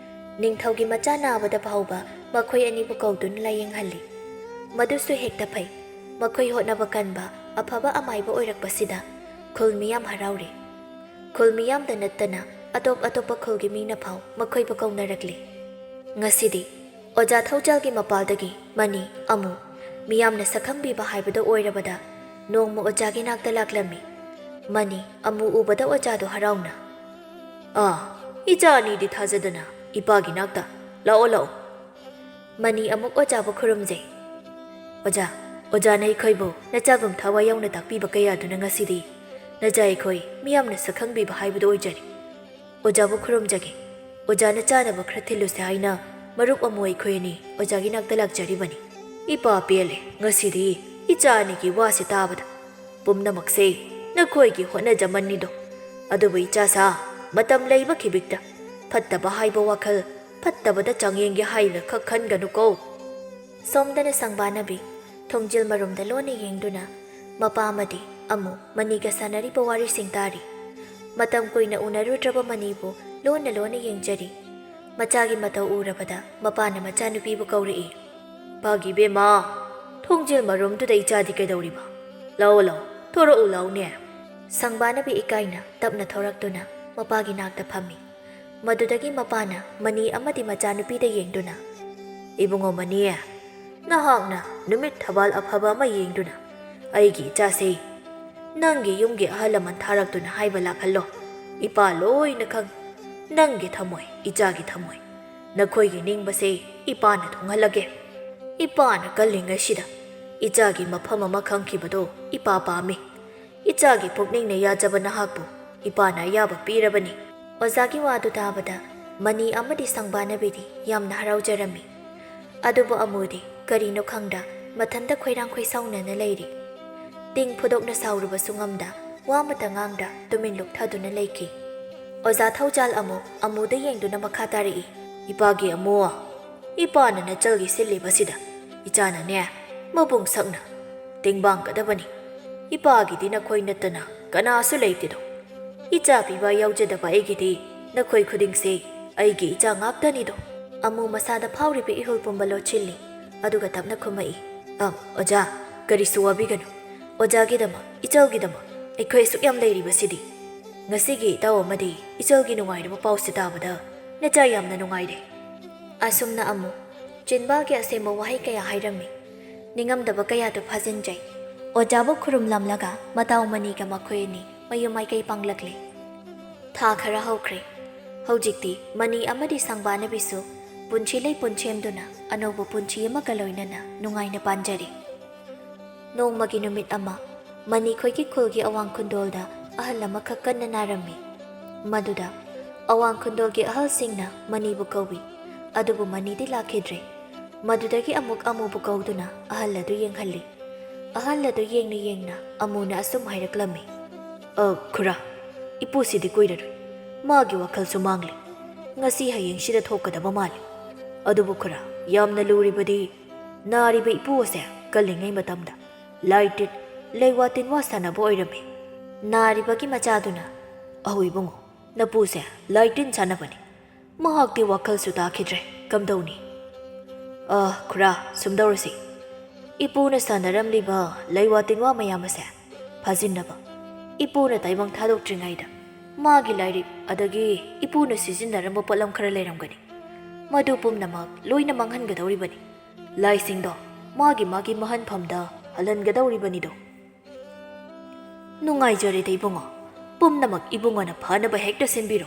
ꯅꯤꯡꯊꯧꯒꯤ ꯃꯆꯥ ꯅꯥꯕꯗ ꯐꯥꯎꯕ ꯃꯈꯣꯏ ꯑꯅꯤꯕꯨ ꯀꯧꯗꯨꯅ ꯂꯥꯌꯦꯡꯍꯜꯂꯤ꯫ ꯃꯗꯨꯁꯨ ꯍꯦꯛꯇ ꯐꯩ꯫ ꯃꯈꯣꯏ ꯍꯣꯠꯅꯕ ꯀꯟꯕ, ꯑꯐꯕ ꯑꯃꯥꯏꯕ ꯑꯣꯏꯔꯛꯄꯁꯤꯗ ꯈꯨꯜ ꯃꯤꯌꯥꯝ ꯍꯔꯥꯎꯔꯤ꯫ ꯈꯨꯜ ꯃꯤꯌꯥꯝꯗ ꯅꯠꯇꯅ ꯑꯇꯣꯞ ꯑꯇꯣꯞꯄ ꯈꯨꯜꯒꯤ ꯃꯤꯅ ꯐꯥꯎ ꯃꯈꯣꯏꯕꯨ ꯀꯧꯅꯔꯛꯂꯤ꯫ ꯉꯁꯤꯗꯤ ꯑꯣꯖꯥ ꯊꯧꯖꯥꯜꯒꯤ ꯃꯄꯥꯜꯗꯒꯤ ꯃꯅꯤ ꯑꯃꯨ ꯃꯤꯌꯥꯝꯅ ꯁꯛꯈꯪꯕꯤꯕ ꯍꯥꯏꯕꯗꯨ ꯑꯣꯏꯔꯕꯗ ꯅꯣꯡꯃ ꯑꯣꯖꯥꯒꯤ ꯅꯥꯛꯇ ꯂꯥꯛꯂꯝꯃꯤ꯫ ꯃꯅꯤ ꯑꯃꯨ ꯎꯕꯗ ꯑꯣꯖꯥꯗꯨ ꯍꯔꯥꯎꯅ, "ꯑꯥ, ꯏꯆꯥ ꯑꯅꯤꯗꯤ ꯊꯥꯖꯗꯅ ꯏꯄꯥꯒꯤ ꯅꯥꯛꯇ꯫ ꯂꯥꯛꯑꯣ, ꯂꯥꯛꯑꯣ꯫" ꯃꯅꯤ ꯑꯃꯨꯛ ꯑꯣꯖꯥꯕꯨ ꯈꯨꯔꯨꯝꯖꯩ꯫ "ꯑꯣꯖꯥ, ꯑꯣꯖꯥꯅ ꯑꯩꯈꯣꯏꯕꯨ ꯅꯆꯥꯒꯨꯝ ꯊꯋꯥꯏ ꯌꯥꯎꯅ ꯇꯥꯛꯄꯤꯕ ꯀꯌꯥꯗꯨꯅ ꯉꯁꯤꯗꯤ ꯅꯆꯥ ꯑꯩꯈꯣꯏ ꯃꯤꯌꯥꯝꯅ ꯁꯛꯈꯪꯕꯤꯕ ꯍꯥꯏꯕꯗꯨ ꯑꯣꯏꯖꯔꯦ꯫ ꯑꯣꯖꯥꯕꯨ ꯈꯨꯔꯨꯝꯖꯒꯦ꯫ ꯑꯣꯖꯥꯅ ꯆꯥꯅꯕ ꯈꯔ ꯊꯤꯜꯂꯨꯁꯦ ꯍꯥꯏꯅ ꯃꯔꯨꯞ ꯑꯃꯨ ꯑꯩꯈꯣꯏ ꯑꯅꯤ ꯑꯣꯖꯥꯒꯤ ꯅꯥꯛꯇ ꯂꯥꯛꯆꯔꯤꯕꯅꯤ꯫ ꯏꯄꯥ ꯄꯦꯜꯂꯦ, ꯉꯁꯤꯗꯤ ꯏꯆꯥ ꯑꯅꯤꯒꯤ ꯋꯥꯁꯦ ꯇꯥꯕꯗ꯫ ꯄꯨꯝꯅꯃꯛꯁꯦ ꯅꯈꯣꯏꯒꯤ ꯍꯣꯠꯅꯖꯃꯟꯅꯤꯗꯣ꯫ ꯑꯗꯨꯕꯨ ꯏꯆꯥꯁꯥ, ꯃꯇꯝ ꯂꯩꯕ ꯈꯤꯕꯤꯛꯇ ꯐꯠꯇꯕ ꯍꯥꯏꯕ ꯋꯥꯈꯜ ꯐꯠꯇꯕꯗ ꯆꯥꯡꯌꯦꯡꯒꯦ ꯍꯥꯏꯅ ꯈꯛ ꯈꯟꯒꯅꯨꯀꯣ꯫" ꯁꯣꯝꯗꯅ ꯁꯪꯕꯥꯅꯕꯤ ꯊꯣꯡꯖꯤꯜ ꯃꯔꯨꯝꯗ ꯂꯣꯟꯅ ꯌꯦꯡꯗꯨꯅ ꯃꯄꯥ ꯑꯃꯗꯤ ꯑꯃꯨ ꯃꯅꯤꯒ ꯁꯥꯟꯅꯔꯤꯕ ꯋꯥꯔꯤꯁꯤꯡ ꯇꯥꯔꯤ꯫ ꯃꯇꯝ ꯀꯨꯏꯅ ꯎꯅꯔꯨꯗ꯭ꯔꯕ ꯃꯅꯤꯕꯨ ꯂꯣꯟꯅ ꯂꯣꯟꯅ ꯌꯦꯡꯖꯔꯤ꯫ ꯃꯆꯥꯒꯤ ꯃꯇꯧ ꯎꯔꯕꯗ ꯃꯄꯥꯅ ꯃꯆꯥꯅꯨꯄꯤꯕꯨ ꯀꯧꯔꯛꯏ꯫ "ꯄꯥꯒꯤ ꯏꯕꯦꯝꯃ, ꯊꯣꯡꯖꯤꯜ ꯃꯔꯨꯝꯗꯨꯗ ꯏꯆꯥꯗꯤ ꯀꯩꯗꯧꯔꯤꯕ? ꯂꯥꯛꯑꯣ, ꯂꯥꯛꯑꯣ, ꯊꯣꯔꯛꯎ ꯂꯥꯛꯑꯣꯅꯦ꯫" ꯁꯪꯕꯥꯅꯕꯤ ꯏꯀꯥꯏꯅ ꯇꯞꯅ ꯊꯣꯔꯛꯇꯨꯅ ꯃꯄꯥꯒꯤ ꯅꯥꯛꯇ ꯐꯝꯃꯤ꯫ ꯃꯗꯨꯗꯒꯤ ꯃꯄꯥꯅ ꯃꯅꯤ ꯑꯃꯗꯤ ꯃꯆꯥꯅꯨꯄꯤꯗ ꯌꯦꯡꯗꯨꯅ, "ꯏꯕꯨꯡꯉꯣ ꯃꯅꯤ, ꯅꯍꯥꯛꯅ ꯅꯨꯃꯤꯠ ꯊꯕꯥꯜ ꯑꯐꯕ ꯑꯃ ꯌꯦꯡꯗꯨꯅ ꯑꯩꯒꯤ ꯏꯆꯥꯁꯦ ꯅꯪꯒꯤ ꯌꯨꯝꯒꯤ ꯑꯍꯜ ꯂꯃꯟ ꯊꯥꯔꯛꯇꯨꯅ ꯍꯥꯏꯕ ꯂꯥꯛꯍꯜꯂꯣ꯫ ꯏꯄꯥ ꯂꯣꯏꯅ ꯈꯪ꯫ ꯅꯪꯒꯤ ꯊꯃꯣꯏ, ꯏꯆꯥꯒꯤ ꯊꯃꯣꯏ, ꯅꯈꯣꯏꯒꯤ ꯅꯤꯡꯕꯁꯦ ꯏꯄꯥꯅ ꯊꯨꯡꯍꯜꯂꯒꯦ꯫ ꯏꯄꯥꯅ ꯀꯜꯂꯤꯉꯩꯁꯤꯗ ꯏꯆꯥꯒꯤ ꯃꯐꯝ ꯑꯃ ꯈꯪꯈꯤꯕꯗꯣ ꯏꯄꯥ ꯄꯥꯝꯃꯤ꯫ ꯏꯆꯥꯒꯤ ꯄꯨꯛꯅꯤꯡꯅ ꯌꯥꯖꯕ ꯅꯍꯥꯛꯄꯨ ꯏꯄꯥꯅ ꯑꯌꯥꯕ ꯄꯤꯔꯕꯅꯤ꯫" ꯑꯣꯖꯥꯒꯤ ꯋꯥꯗꯨ ꯇꯥꯕꯗ ꯃꯅꯤ ꯑꯃꯗꯤ ꯁꯪꯕꯥꯅꯕꯤꯗꯤ ꯌꯥꯝꯅ ꯍꯔꯥꯎꯖꯔꯝꯃꯤ꯫ ꯑꯗꯨꯕꯨ ꯑꯃꯨꯗꯤ ꯀꯔꯤꯅꯣ ꯈꯪꯗ ꯃꯊꯟꯇ ꯈꯣꯏꯔꯥꯡ ꯈꯣꯏꯁꯥꯎꯅꯅ ꯂꯩꯔꯤ꯫ ꯇꯤꯡ ꯐꯨꯗꯣꯛꯅ ꯁꯥꯎꯔꯨꯕꯁꯨ ꯉꯝꯗ, ꯋꯥ ꯑꯃꯇ ꯉꯥꯡꯗ ꯇꯨꯃꯤꯟ ꯂꯨꯞꯊꯗꯨꯅ ꯂꯩꯈꯤ꯫ ꯑꯣꯖꯥ ꯊꯧꯖꯥꯜ ꯑꯃꯨꯛ ꯑꯃꯨꯗ ꯌꯦꯡꯗꯨꯅ ꯃꯈꯥ ꯇꯥꯔꯛꯏ꯫ "ꯏꯄꯥꯒꯤ ꯑꯃꯨ, ꯏꯄꯥꯅ ꯅꯆꯜꯒꯤ ꯁꯤꯜꯂꯤꯕꯁꯤꯗ ꯏꯆꯥꯅꯅꯦ ꯃꯕꯨꯡ ꯁꯛꯅ ꯇꯦꯡꯕꯥꯡꯒꯗꯕꯅꯤ꯫ ꯏꯄꯥꯒꯤꯗꯤ ꯅꯈꯣꯏ ꯅꯠꯇꯅ ꯀꯅꯥꯁꯨ ꯂꯩꯇꯦꯗꯣ꯫ ꯏꯆꯥ ꯄꯤꯕ ꯌꯥꯎꯖꯗꯕ ꯑꯩꯒꯤꯗꯤ ꯅꯈꯣꯏ ꯈꯨꯗꯤꯡꯁꯦ ꯑꯩꯒꯤ ꯏꯆꯥ ꯉꯥꯛꯇꯅꯤꯗꯣ꯫" ꯑꯃꯨ ꯃꯁꯥꯗ ꯐꯥꯎꯔꯤꯕ ꯏꯍꯨꯜ ꯄꯨꯝꯕ ꯂꯣꯠꯁꯤꯜꯂꯤ꯫ ꯑꯗꯨꯒ ꯇꯞꯅ ꯈꯨꯝꯃꯛꯏ, "ꯑ, ꯑꯣꯖꯥ, ꯀꯔꯤꯁꯨ ꯋꯥꯕꯤꯒꯅꯨ꯫ ꯑꯣꯖꯥꯒꯤꯗꯃꯛ, ꯏꯆꯜꯒꯤꯗꯃꯛ ꯑꯩꯈꯣꯏ ꯑꯁꯨꯛ ꯌꯥꯝ ꯂꯩꯔꯤꯕꯁꯤꯗꯤ꯫ ꯉꯁꯤꯒꯤ ꯏꯇꯥꯎ ꯑꯃꯗꯤ ꯏꯆꯜꯒꯤ ꯅꯨꯡꯉꯥꯏꯔꯕ ꯄꯥꯎꯁꯦ ꯇꯥꯕꯗ ꯅꯆꯥ ꯌꯥꯝꯅ ꯅꯨꯡꯉꯥꯏꯔꯦ꯫" ꯑꯁꯨꯝꯅ ꯑꯃꯨꯛ ꯆꯤꯟꯕꯥꯜꯒꯤ ꯑꯁꯦꯡꯕ ꯋꯥꯍꯩ ꯀꯌꯥ ꯍꯥꯏꯔꯝꯃꯤ꯫ ꯅꯤꯡꯉꯝꯗꯕ ꯀꯌꯥꯗꯨ ꯐꯥꯖꯤꯟꯖꯩ꯫ ꯑꯣꯖꯥꯕꯨ ꯈꯨꯔꯨꯝꯂꯝꯂꯒ ꯃꯇꯥꯎ ꯃꯅꯤꯒ ꯃꯈꯣꯏ ꯑꯅꯤ ꯃꯌꯨꯝ ꯃꯥꯏꯀꯩ ꯄꯥꯡꯂꯛꯂꯦ꯫ ꯊꯥ ꯈꯔ ꯍꯧꯈ꯭ꯔꯦ꯫ ꯍꯧꯖꯤꯛꯇꯤ ꯃꯅꯤ ꯑꯃꯗꯤ ꯁꯪꯕꯥꯅꯕꯤꯁꯨ ꯄꯨꯟꯁꯤ ꯂꯩꯄꯨꯟ ꯁꯦꯝꯗꯨꯅ ꯑꯅꯧꯕ ꯄꯨꯟꯁꯤ ꯑꯃꯒ ꯂꯣꯏꯅꯅ ꯅꯨꯡꯉꯥꯏꯅ ꯄꯥꯟꯖꯔꯤ꯫ ꯅꯣꯡꯃꯒꯤ ꯅꯨꯃꯤꯠ ꯑꯃ ꯃꯅꯤꯈꯣꯏꯒꯤ ꯈꯨꯜꯒꯤ ꯑꯋꯥꯡ ꯈꯨꯟꯗꯣꯜꯗ ꯑꯍꯜ ꯑꯃꯈꯛ ꯀꯟꯅ ꯅꯥꯔꯝꯃꯤ꯫ ꯃꯗꯨꯗ ꯑꯋꯥꯡ ꯈꯨꯟꯗꯣꯜꯒꯤ ꯑꯍꯜꯁꯤꯡꯅ ꯃꯅꯤꯕꯨ ꯀꯧꯏ, ꯑꯗꯨꯕꯨ ꯃꯅꯤꯗꯤ ꯂꯥꯛꯈꯤꯗ꯭ꯔꯦ꯫ ꯃꯗꯨꯗꯒꯤ ꯑꯃꯨꯛ ꯑꯃꯨꯕꯨ ꯀꯧꯗꯨꯅ ꯑꯍꯜ ꯑꯗꯨ ꯌꯦꯡꯍꯜꯂꯤ꯫ ꯑꯍꯜ ꯑꯗꯨ ꯌꯦꯡꯅ ꯌꯦꯡꯅ ꯑꯃꯨꯅ ꯑꯁꯨꯝ ꯍꯥꯏꯔꯛꯂꯝꯃꯤ, "ꯑ, ꯈꯨꯔꯥ, ꯏꯄꯨꯁꯤꯗꯤ ꯀꯨꯏꯔꯔꯣꯏ꯫ ꯃꯥꯒꯤ ꯋꯥꯈꯜꯁꯨ ꯃꯥꯡꯂꯦ꯫ ꯉꯁꯤ ꯍꯌꯦꯡꯁꯤꯗ ꯊꯣꯛꯀꯗꯕ ꯃꯥꯜꯂꯤ꯫ ꯑꯗꯨꯕꯨ ꯈꯨꯔꯥ, ꯌꯥꯝꯅ ꯂꯨꯔꯤꯕꯗꯤ ꯅꯥꯔꯤꯕ ꯏꯄꯨ ꯑꯁꯦ ꯀꯜꯂꯤꯉꯩ ꯃꯇꯝꯗ ꯂꯥꯏꯇꯤꯟ, ꯂꯩꯋꯥ ꯇꯤꯟꯋꯥ ꯁꯥꯟꯅꯕ ꯑꯣꯏꯔꯝꯃꯤ꯫" ꯅꯥꯔꯤꯕꯒꯤ ꯃꯆꯥꯗꯨꯅ ꯑꯍꯣ ꯏꯕꯨꯡꯉꯣ, ꯅꯄꯨꯁꯦ ꯂꯥꯏ ꯇꯤꯟ ꯁꯥꯟꯅꯕꯅꯤ꯫ ꯃꯍꯥꯛꯇꯤ ꯋꯥꯈꯜꯁꯨ ꯇꯥꯈꯤꯗ꯭ꯔꯦ꯫ ꯀꯝꯗꯧꯅꯤ? ꯑ, ꯈꯨꯔꯥ, ꯁꯨꯝꯗꯧꯔꯁꯤ꯫ ꯏꯄꯨꯅ ꯁꯥꯟꯅꯔꯝꯂꯤꯕ ꯂꯩꯋꯥ ꯇꯤꯟꯋꯥ ꯃꯌꯥꯝ ꯑꯁꯦ ꯐꯥꯖꯤꯟꯅꯕ ꯏꯄꯨꯅ ꯇꯥꯏꯕꯪ ꯊꯥꯗꯣꯛꯇ꯭ꯔꯤꯉꯩꯗ ꯃꯥꯒꯤ ꯂꯥꯏꯔꯤꯛ ꯑꯗꯒꯤ ꯏꯄꯨꯅ ꯁꯤꯖꯤꯟꯅꯔꯝꯕ ꯄꯣꯠꯂꯝ ꯈꯔ ꯂꯩꯔꯝꯒꯅꯤ꯫ ꯃꯗꯨ ꯄꯨꯝꯅꯃꯛ ꯂꯣꯏꯅ ꯃꯥꯡꯍꯟꯒꯗꯧꯔꯤꯕꯅꯤ꯫ ꯂꯥꯏꯁꯤꯡꯗꯣ ꯃꯥꯒꯤ ꯃꯥꯒꯤ ꯃꯍꯟꯐꯝꯗ ꯍꯜꯍꯟꯒꯗꯧꯔꯤꯕꯅꯤꯗꯣ꯫ ꯅꯨꯡꯉꯥꯏꯖꯔꯦꯗ ꯏꯕꯨꯡꯉꯣ꯫ ꯄꯨꯝꯅꯃꯛ ꯏꯕꯨꯡꯉꯣꯅ ꯐꯅꯕ ꯍꯦꯛꯇ ꯁꯤꯟꯕꯤꯔꯣ꯫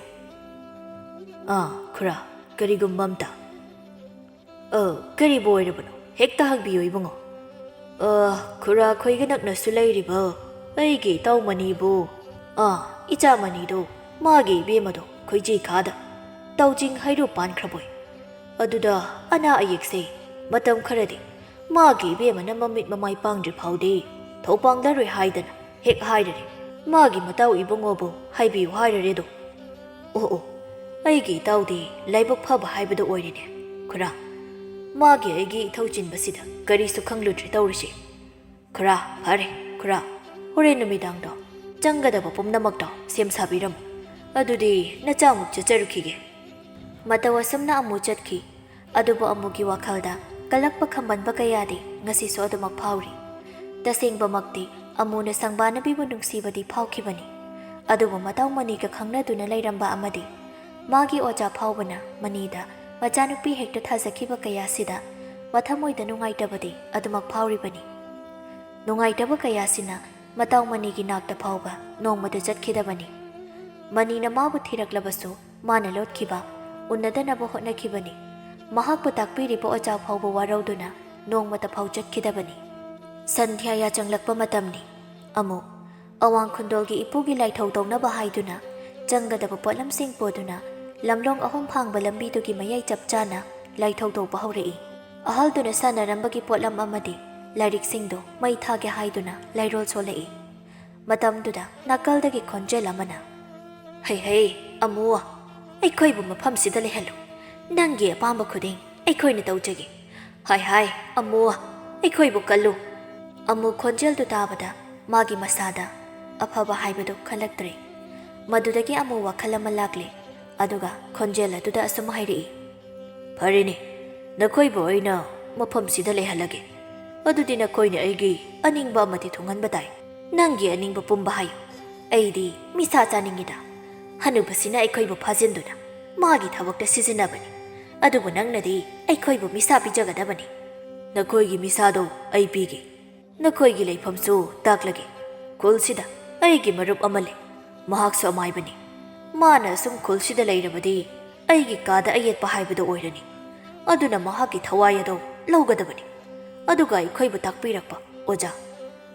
ꯑꯥ, ꯈꯨꯔꯥ, ꯀꯔꯤꯒꯨꯝꯕ ꯑꯝꯇ꯫ ꯑ, ꯀꯔꯤꯕꯨ ꯑꯣꯏꯔꯕꯅꯣ? ꯍꯦꯛꯇ ꯍꯪꯕꯤꯌꯨ ꯏꯕꯨꯡꯉꯣ꯫ ꯑ, ꯈꯨꯔꯥ ꯈꯣꯏꯒ ꯅꯛꯅꯁꯨ ꯂꯩꯔꯤꯕ ꯑꯩꯒꯤ ꯏꯇꯥꯎ ꯃꯅꯤꯕꯨ, ꯑꯥ, ꯏꯆꯥ ꯃꯅꯤꯗꯣ ꯃꯥꯒꯤ ꯏꯕꯦꯝꯃꯗꯣ ꯈꯣꯏꯖꯤ ꯈꯥꯗ ꯇꯧꯖꯤꯡ ꯍꯩꯔꯨ ꯄꯥꯟꯈ꯭ꯔꯕꯣꯏ꯫ ꯑꯗꯨꯗ ꯑꯅꯥ ꯑꯌꯦꯛꯁꯦ ꯃꯇꯝ ꯈꯔꯗꯤ ꯃꯥꯒꯤ ꯏꯕꯦꯝꯃꯅ ꯃꯃꯤꯠ ꯃꯃꯥꯏ ꯄꯥꯡꯗ꯭ꯔꯤ ꯐꯥꯎꯗꯤ ꯊꯧ ꯄꯥꯡꯂꯔꯣꯏ ꯍꯥꯏꯗꯅ ꯍꯦꯛ ꯍꯥꯏꯔꯔꯦ꯫ ꯃꯥꯒꯤ ꯃꯇꯥꯎ ꯏꯕꯨꯡꯉꯣꯕꯨ ꯍꯥꯏꯕꯤꯌꯨ ꯍꯥꯏꯔꯔꯦꯗꯣ꯫ ꯑꯣ ꯑꯣ, ꯑꯩꯒꯤ ꯏꯇꯥꯎꯗꯤ ꯂꯥꯏꯕꯛ ꯐꯕ ꯍꯥꯏꯕꯗꯨ ꯑꯣꯏꯔꯦꯅꯦ꯫ ꯈꯨꯔꯥ, ꯃꯥꯒꯤ ꯑꯩꯒꯤ ꯏꯊꯧ ꯆꯤꯟꯕꯁꯤꯗ ꯀꯔꯤꯁꯨ ꯈꯪꯂꯨꯗ꯭ꯔꯦ ꯇꯧꯔꯤꯁꯦ꯫ ꯈꯨꯔꯥ, ꯐꯔꯦ, ꯈꯨꯔꯥ, ꯍꯣꯔꯦꯟ ꯅꯨꯃꯤꯗꯥꯡꯗꯣ ꯆꯪꯒꯗꯕ ꯄꯨꯝꯅꯃꯛꯇꯣ ꯁꯦꯝ ꯁꯥꯕꯤꯔꯝꯃꯨ꯫ ꯑꯗꯨꯗꯤ ꯅꯆꯥꯃꯨꯛ ꯆꯠꯆꯔꯨꯈꯤꯒꯦ꯫ ꯃꯇꯧ ꯑꯁꯨꯝꯅ ꯑꯃꯨꯛ ꯆꯠꯈꯤ꯫ ꯑꯗꯨꯕꯨ ꯑꯃꯨꯒꯤ ꯋꯥꯈꯜꯗ ꯀꯜꯂꯛꯄ ꯈꯝꯕꯟꯕ ꯀꯌꯥꯗꯤ ꯉꯁꯤꯁꯨ ꯑꯗꯨꯃꯛ ꯐꯥꯎꯔꯤ꯫ ꯇꯁꯦꯡꯕꯃꯛꯇꯤ ꯑꯃꯨꯅ ꯁꯪꯕꯥꯅꯕꯤꯕꯨ ꯅꯨꯡꯁꯤꯕꯗꯤ ꯐꯥꯎꯈꯤꯕꯅꯤ꯫ ꯑꯗꯨꯕꯨ ꯃꯇꯥꯎ ꯃꯅꯤꯒ ꯈꯪꯅꯗꯨꯅ ꯂꯩꯔꯝꯕ ꯑꯃꯗꯤ ꯃꯥꯒꯤ ꯑꯣꯖꯥ ꯐꯥꯎꯕꯅ ꯃꯅꯤꯗ ꯃꯆꯥꯅꯨꯄꯤ ꯍꯦꯛꯇ ꯊꯥꯖꯈꯤꯕ ꯀꯌꯥꯁꯤꯗ ꯃꯊꯃꯣꯏꯗ ꯅꯨꯡꯉꯥꯏꯇꯕꯗꯤ ꯑꯗꯨꯃꯛ ꯐꯥꯎꯔꯤꯕꯅꯤ꯫ ꯅꯨꯡꯉꯥꯏꯇꯕ ꯀꯌꯥꯁꯤꯅ ꯃꯇꯥꯎ ꯃꯅꯤꯒꯤ ꯅꯥꯛꯇ ꯐꯥꯎꯕ ꯅꯣꯡꯃꯗ ꯆꯠꯈꯤꯗꯕꯅꯤ꯫ ꯃꯅꯤꯅ ꯃꯥꯕꯨ ꯊꯤꯔꯛꯂꯕꯁꯨ ꯃꯥꯅ ꯂꯣꯠꯈꯤꯕ, ꯎꯅꯗꯅꯕ ꯍꯣꯠꯅꯈꯤꯕꯅꯤ꯫ ꯃꯍꯥꯛꯄꯨ ꯇꯥꯛꯄꯤꯔꯤꯕ ꯑꯣꯖꯥ ꯐꯥꯎꯕ ꯋꯥꯔꯧꯗꯨꯅ ꯅꯣꯡꯃꯇ ꯐꯥꯎ ꯆꯠꯈꯤꯗꯕꯅꯤ꯫ ꯁꯟꯙ꯭ꯌꯥ ꯌꯥꯆꯪꯂꯛꯄ ꯃꯇꯝꯅꯤ꯫ ꯑꯃꯨꯛ ꯑꯋꯥꯡ ꯈꯨꯟꯗꯣꯜꯒꯤ ꯏꯄꯨꯒꯤ ꯂꯥꯏꯊꯧ ꯇꯧꯅꯕ ꯍꯥꯏꯗꯨꯅ ꯆꯪꯒꯗꯕ ꯄꯣꯠꯂꯝꯁꯤꯡ ꯄꯨꯗꯨꯅ ꯂꯝꯂꯣꯡ ꯑꯍꯨꯝ ꯐꯥꯡꯕ ꯂꯝꯕꯤꯗꯨꯒꯤ ꯃꯌꯥꯏ ꯆꯞ ꯆꯥꯅ ꯂꯥꯏꯊꯧ ꯇꯧꯕ ꯍꯧꯔꯛꯏ꯫ ꯑꯍꯜꯗꯨꯅ ꯁꯥꯟꯅꯔꯝꯕꯒꯤ ꯄꯣꯠꯂꯝ ꯑꯃꯗꯤ ꯂꯥꯏꯔꯤꯛꯁꯤꯡꯗꯨ ꯃꯩ ꯊꯥꯒꯦ ꯍꯥꯏꯗꯨꯅ ꯂꯥꯏꯔꯣꯜ ꯁꯣꯜꯂꯛꯏ꯫ ꯃꯇꯝꯗꯨꯗ ꯅꯥꯀꯜꯗꯒꯤ ꯈꯣꯟꯖꯦꯜ ꯑꯃꯅ, "ꯍꯩ ꯍꯩ, ꯑꯃꯨ, ꯑꯩꯈꯣꯏꯕꯨ ꯃꯐꯝꯁꯤꯗ ꯂꯩꯍꯜꯂꯨ꯫ ꯅꯪꯒꯤ ꯑꯄꯥꯝꯕ ꯈꯨꯗꯤꯡ ꯑꯩꯈꯣꯏꯅ ꯇꯧꯖꯒꯦ꯫ ꯍꯥꯏ ꯍꯥꯏ, ꯑꯃꯨ, ꯑꯩꯈꯣꯏꯕꯨ ꯀꯜꯂꯨ꯫" ꯑꯃꯨ ꯈꯣꯟꯖꯦꯜꯗꯨ ꯇꯥꯕꯗ ꯃꯥꯒꯤ ꯃꯁꯥꯗ ꯑꯐꯕ ꯍꯥꯏꯕꯗꯨ ꯈꯜꯂꯛꯇ꯭ꯔꯦ꯫ ꯃꯗꯨꯗꯒꯤ ꯑꯃꯨꯛ ꯋꯥꯈꯜ ꯑꯃ ꯂꯥꯛꯂꯦ꯫ ꯑꯗꯨꯒ ꯈꯣꯟꯖꯦꯜ ꯑꯗꯨꯗ ꯑꯁꯨꯝ ꯍꯥꯏꯔꯛꯏ, "ꯐꯔꯦꯅꯦ, ꯅꯈꯣꯏꯕꯨ ꯑꯩꯅ ꯃꯐꯝꯁꯤꯗ ꯂꯩꯍꯜꯂꯒꯦ꯫ ꯑꯗꯨꯗꯤ ꯅꯈꯣꯏꯅ ꯑꯩꯒꯤ ꯑꯅꯤꯡꯕ ꯑꯃꯗꯤ ꯊꯨꯡꯍꯟꯕ ꯇꯥꯏ꯫ ꯅꯪꯒꯤ ꯑꯅꯤꯡꯕ ꯄꯨꯝꯕ ꯍꯥꯏꯌꯨ꯫ ꯑꯩꯗꯤ ꯃꯤꯁꯥ ꯆꯥꯅꯤꯡꯉꯤꯗ꯫ ꯍꯅꯨꯕꯁꯤꯅ ꯑꯩꯈꯣꯏꯕꯨ ꯐꯥꯖꯤꯟꯗꯨꯅ ꯃꯥꯒꯤ ꯊꯕꯛꯇ ꯁꯤꯖꯤꯟꯅꯕꯅꯤ꯫ ꯑꯗꯨꯕꯨ ꯅꯪꯅꯗꯤ ꯑꯩꯈꯣꯏꯕꯨ ꯃꯤꯁꯥ ꯄꯤꯖꯒꯗꯕꯅꯤ꯫ ꯅꯈꯣꯏꯒꯤ ꯃꯤꯁꯥꯗꯣ ꯑꯩ ꯄꯤꯒꯦ꯫ ꯅꯈꯣꯏꯒꯤ ꯂꯩꯐꯝꯁꯨ ꯇꯥꯛꯂꯒꯦ꯫ ꯈꯨꯜꯁꯤꯗ ꯑꯩꯒꯤ ꯃꯔꯨꯞ ꯑꯃ ꯂꯩ꯫ ꯃꯍꯥꯛꯁꯨ ꯑꯃꯥꯏꯕꯅꯤ꯫ ꯃꯥꯅ ꯑꯁꯨꯝ ꯈꯨꯜꯁꯤꯗ ꯂꯩꯔꯕꯗꯤ ꯑꯩꯒꯤ ꯀꯥꯗ ꯑꯌꯦꯠꯄ ꯍꯥꯏꯕꯗꯨ ꯑꯣꯏꯔꯅꯤ꯫ ꯑꯗꯨꯅ ꯃꯍꯥꯛꯀꯤ ꯊꯋꯥꯏ ꯑꯗꯣ ꯂꯧꯒꯗꯕꯅꯤ꯫ ꯑꯗꯨꯒ ꯑꯩꯈꯣꯏꯕꯨ ꯇꯥꯛꯄꯤꯔꯛꯄ ꯑꯣꯖꯥ,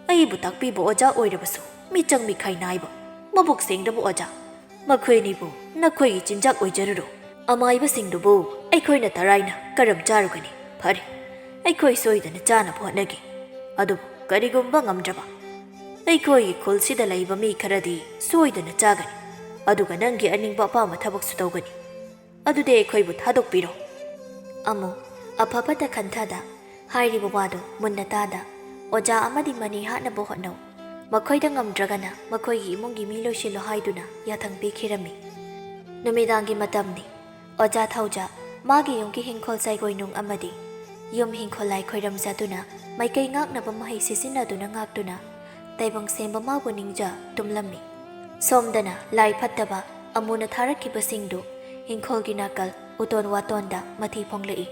ꯑꯩꯕꯨ ꯇꯥꯛꯄꯤꯕ ꯑꯣꯖꯥ ꯑꯣꯏꯔꯕꯁꯨ ꯃꯤꯆꯪ ꯃꯤꯈꯥꯏ ꯅꯥꯏꯕ, ꯃꯕꯨꯛ ꯁꯦꯡꯗꯕ ꯑꯣꯖꯥ, ꯃꯈꯣꯏ ꯑꯅꯤꯕꯨ ꯅꯈꯣꯏꯒꯤ ꯆꯤꯟꯖꯥꯛ ꯑꯣꯏꯖꯔꯨꯔꯣ꯫ ꯑꯃꯥꯏꯕꯁꯤꯡꯗꯨꯕꯨ ꯑꯩꯈꯣꯏꯅ ꯇꯔꯥꯏꯅ ꯀꯔꯝ ꯆꯥꯔꯨꯒꯅꯤ? ꯐꯔꯦ, ꯑꯩꯈꯣꯏ ꯁꯣꯏꯗꯅ ꯆꯥꯅꯕ ꯍꯣꯠꯅꯒꯦ꯫ ꯑꯗꯨꯕꯨ ꯀꯔꯤꯒꯨꯝꯕ ꯉꯝꯗ꯭ꯔꯕ, ꯑꯩꯈꯣꯏꯒꯤ ꯈꯨꯜꯁꯤꯗ ꯂꯩꯕ ꯃꯤ ꯈꯔꯗꯤ ꯁꯣꯏꯗꯅ ꯆꯥꯒꯅꯤ꯫ ꯑꯗꯨꯒ ꯅꯪꯒꯤ ꯑꯅꯤꯡꯕ ꯑꯄꯥꯝꯕ ꯊꯕꯛꯁꯨ ꯇꯧꯒꯅꯤ꯫ ꯑꯗꯨꯗꯤ ꯑꯩꯈꯣꯏꯕꯨ ꯊꯥꯗꯣꯛꯄꯤꯔꯣ꯫" ꯑꯃꯨꯛ ꯑꯐ ꯐꯠꯇ ꯈꯟꯊꯗ ꯍꯥꯏꯔꯤꯕ ꯋꯥꯗꯨ ꯃꯨꯟꯅ ꯇꯥꯗ ꯑꯣꯖꯥ ꯑꯃꯗꯤ ꯃꯅꯤ ꯍꯥꯠꯅꯕ ꯍꯣꯠꯅꯧ꯫ ꯃꯈꯣꯏꯗ ꯉꯝꯗ꯭ꯔꯒꯅ ꯃꯈꯣꯏꯒꯤ ꯏꯃꯨꯡꯒꯤ ꯃꯤ ꯂꯣꯏꯁꯤꯜꯂꯣ ꯍꯥꯏꯗꯨꯅ ꯌꯥꯊꯪ ꯄꯤꯈꯤꯔꯝꯃꯤ꯫ ꯅꯨꯃꯤꯗꯥꯡꯒꯤ ꯃꯇꯝꯅꯤ꯫ ꯑꯣꯖꯥ ꯊꯧꯖ ꯃꯥꯒꯤ ꯌꯨꯝꯒꯤ ꯍꯤꯡꯈꯣꯜ ꯁꯥꯏꯒꯣꯏꯅꯨꯡ ꯑꯃꯗꯤ ꯌꯨꯝ ꯍꯤꯡꯈꯣꯜ ꯂꯥꯏ ꯈꯣꯏꯔꯝꯖꯗꯨꯅ ꯃꯥꯏꯀꯩ ꯉꯥꯛꯅꯕ ꯃꯍꯩ ꯁꯤꯖꯤꯟꯅꯗꯨꯅ ꯉꯥꯛꯇꯨꯅ ꯇꯥꯏꯕꯪ ꯁꯦꯝꯕ ꯃꯥꯕꯨ ꯅꯤꯡꯖ ꯇꯨꯝꯂꯝꯃꯤ꯫ ꯁꯣꯝꯗꯅ ꯂꯥꯏ ꯐꯠꯇꯕ ꯑꯃꯨꯅ ꯊꯥꯔꯛꯈꯤꯕꯁꯤꯡꯗꯨ ꯍꯤꯡꯈꯣꯜꯒꯤ ꯅꯥꯀꯜ ꯎꯇꯣꯟ ꯋꯥꯇꯣꯟꯗ ꯃꯊꯤ ꯐꯣꯡꯂꯛꯏ꯫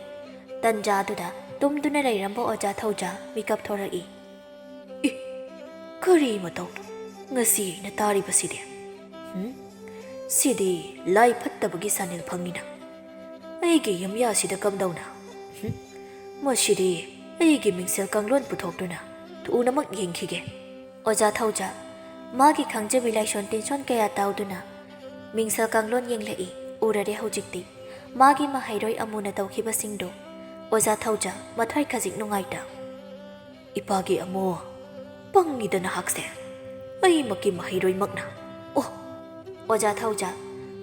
ꯇꯟꯖꯥꯗꯨꯗ ꯇꯨꯝꯗꯨꯅ ꯂꯩꯔꯝꯕ ꯑꯣꯖꯥ ꯊꯧꯖ ꯃꯤꯀꯞ ꯊꯣꯔꯛꯏ꯫ "ꯏ, ꯀꯔꯤ ꯃꯇꯧꯅꯣ ꯉꯁꯤ ꯑꯩꯅ ꯇꯥꯔꯤꯕꯁꯤꯗꯤ? ꯍꯨꯝ? ꯁꯤꯗꯤ ꯂꯥꯏ ꯐꯠꯇꯕꯒꯤ ꯁꯥꯅꯤꯜ ꯐꯪꯉꯤꯅ꯫ ꯑꯩꯒꯤ ꯌꯨꯝꯌꯥꯁꯤꯗ ꯀꯝꯗꯧꯅ? ꯍꯨꯝ? ꯃꯁꯤꯗꯤ ꯑꯩꯒꯤ ꯃꯤꯡꯁꯦꯜ ꯀꯥꯡꯂꯣꯟ ꯄꯨꯊꯣꯛꯇꯨꯅ ꯊꯨꯅꯃꯛ ꯌꯦꯡꯈꯤꯒꯦ꯫" ꯑꯣꯖꯥ ꯊꯧꯖ ꯃꯥꯒꯤ ꯈꯪꯖꯕꯤ ꯂꯥꯏꯁꯣꯟ ꯇꯤꯟꯁꯣꯟ ꯀꯌꯥ ꯇꯥꯎꯗꯨꯅ ꯃꯤꯡꯁꯦꯜ ꯀꯥꯡꯂꯣꯟ ꯌꯦꯡꯂꯛꯏ꯫ ꯎꯔꯔꯦ ꯍꯧꯖꯤꯛꯇꯤ ꯃꯥꯒꯤ ꯃꯍꯩꯔꯣꯏ ꯑꯃꯨꯅ ꯇꯧꯈꯤꯕꯁꯤꯡꯗꯨ꯫ ꯑꯣꯖꯥ ꯊꯧꯖ ꯃꯊ꯭ꯋꯥꯏ ꯈꯖꯤꯛ ꯅꯨꯡꯉꯥꯏꯇ, "ꯏꯄꯥꯒꯤ ꯑꯃꯨ, ꯄꯪꯉꯤꯗ ꯅꯍꯥꯛꯁꯦ꯫ ꯑꯩꯃꯛꯀꯤ ꯃꯍꯩꯔꯣꯏꯃꯛꯅ꯫ ꯑꯣ!" ꯑꯣꯖꯥ ꯊꯧꯖ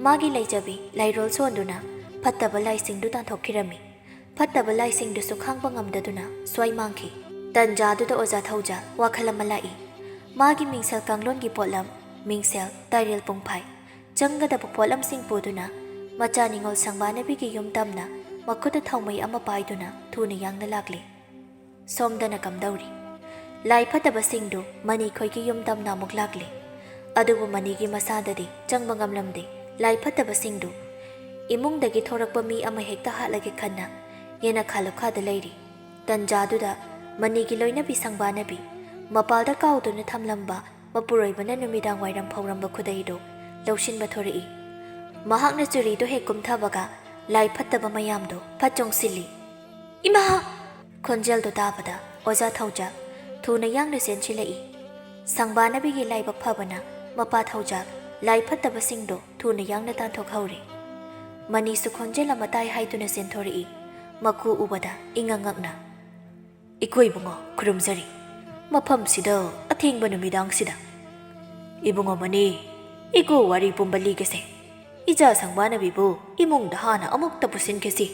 ꯃꯥꯒꯤ ꯂꯩꯖꯕꯤ ꯂꯥꯏꯔꯣꯜ ꯁꯣꯟꯗꯨꯅ ꯐꯠꯇꯕ ꯂꯥꯏꯁꯤꯡꯗꯨ ꯇꯥꯟꯊꯣꯛꯈꯤꯔꯝꯃꯤ꯫ ꯐꯠꯇꯕ ꯂꯥꯏꯁꯤꯡꯗꯨꯁꯨ ꯈꯥꯡꯕ ꯉꯝꯗꯗꯨꯅ ꯁ꯭ꯋꯥꯏ ꯃꯥꯡꯈꯤ꯫ ꯇꯟꯖꯥꯗꯨꯗ ꯑꯣꯖꯥ ꯊꯧꯖ ꯋꯥꯈꯜ ꯑꯃ ꯂꯥꯛꯏ꯫ ꯃꯥꯒꯤ ꯃꯤꯡꯁꯦꯜ ꯀꯥꯡꯂꯣꯟꯒꯤ ꯄꯣꯠꯂꯝ ꯃꯤꯡꯁꯦꯜ, ꯇꯥꯏꯔꯦꯜ ꯄꯨꯡꯐꯥꯏ, ꯆꯪꯒꯗꯕ ꯄꯣꯠꯂꯝꯁꯤꯡ ꯄꯨꯗꯨꯅ ꯃꯆꯥ ꯅꯤꯉꯣꯜ ꯁꯪꯕꯥꯅꯕꯤꯒꯤ ꯌꯨꯝ ꯇꯝꯅ ꯃꯈꯨꯠꯇ ꯊꯥꯎꯃꯩ ꯑꯃ ꯄꯥꯏꯗꯨꯅ ꯊꯨꯅ ꯌꯥꯡꯅ ꯂꯥꯛꯂꯤ꯫ ꯁꯣꯝꯗꯅ ꯀꯝꯗꯧꯔꯤ? ꯂꯥꯏ ꯐꯠꯇꯕꯁꯤꯡꯗꯨ ꯃꯅꯤ ꯈꯣꯏꯒꯤ ꯌꯨꯝ ꯇꯝꯅ ꯑꯃꯨꯛ ꯂꯥꯛꯂꯤ꯫ ꯑꯗꯨꯕꯨ ꯃꯅꯤꯒꯤ ꯃꯁꯥꯗꯗꯤ ꯆꯪꯕ ꯉꯝꯂꯝꯗꯦ꯫ ꯂꯥꯏ ꯐꯠꯇꯕꯁꯤꯡꯗꯨ ꯏꯃꯨꯡꯗꯒꯤ ꯊꯣꯔꯛꯄ ꯃꯤ ꯑꯃ ꯍꯦꯛꯇ ꯍꯥꯠꯂꯒꯦ ꯈꯟꯅ ꯌꯦꯅꯈꯥ ꯂꯨꯈꯥꯗ ꯂꯩꯔꯤ꯫ ꯇꯟꯖꯥꯗꯨꯗ ꯃꯅꯤꯒꯤ ꯂꯣꯏꯅꯕꯤ ꯁꯪꯕꯥꯅꯕꯤ ꯃꯄꯥꯜꯗ ꯀꯥꯎꯗꯨꯅ ꯊꯝꯂꯝꯕ ꯃꯄꯨꯔꯣꯏꯕꯅ ꯅꯨꯃꯤꯗꯥꯡ ꯋꯥꯏꯔꯝ ꯐꯧꯔꯝꯕ ꯈꯨꯗꯩꯗꯨ ꯂꯧꯁꯤꯟꯕ ꯊꯣꯔꯛꯏ꯫ ꯃꯍꯥꯛꯅ ꯆꯨꯔꯤꯗꯨ ꯍꯦꯛ ꯀꯨꯝꯊꯕꯒ ꯂꯥꯏ ꯐꯠꯇꯕ ꯃꯌꯥꯝꯗꯨ ꯐꯠ ꯆꯣꯡꯁꯤꯜꯂꯤ꯫ "ꯏꯃꯥ!" ꯈꯣꯟꯖꯦꯜꯗꯨ ꯇꯥꯕꯗ ꯑꯣꯖꯥ ꯊꯧꯖꯥꯜ ꯊꯨꯅ ꯌꯥꯡꯅ ꯆꯦꯟꯁꯤꯜꯂꯛꯏ꯫ ꯁꯪꯕꯥꯅꯕꯤꯒꯤ ꯂꯥꯏꯕꯛ ꯐꯕꯅ ꯃꯄꯥ ꯊꯧꯖꯥꯜ ꯂꯥꯏ ꯐꯠꯇꯕꯁꯤꯡꯗꯨ ꯊꯨꯅ ꯌꯥꯡꯅ ꯇꯥꯟꯊꯣꯛꯍꯧꯔꯦ꯫ ꯃꯅꯤꯁꯨ ꯈꯣꯟꯖꯦꯜ ꯑꯃ ꯇꯥꯏ ꯍꯥꯏꯗꯨꯅ ꯆꯦꯟꯊꯣꯔꯛꯏ꯫ ꯃꯀꯨ ꯎꯕꯗ ꯏꯉꯛ ꯉꯛꯅ, "ꯏꯀꯣ ꯏꯕꯨꯡꯉꯣ, ꯈꯨꯔꯨꯝꯖꯔꯤ꯫ ꯃꯐꯝꯁꯤꯗ ꯑꯊꯦꯡꯕ ꯅꯨꯃꯤꯗꯥꯡꯁꯤꯗ?" "ꯏꯕꯨꯡꯉꯣ ꯃꯅꯤ, ꯏꯀꯣ ꯋꯥꯔꯤ ꯄꯨꯝꯕ ꯂꯤꯒꯦꯁꯦ꯫ ꯏꯆꯥ ꯁꯪꯕꯥꯅꯕꯤꯕꯨ ꯏꯃꯨꯡꯗ ꯍꯥꯟꯅ ꯑꯃꯨꯛꯇ ꯄꯨꯁꯤꯟꯈꯤꯁꯤ꯫"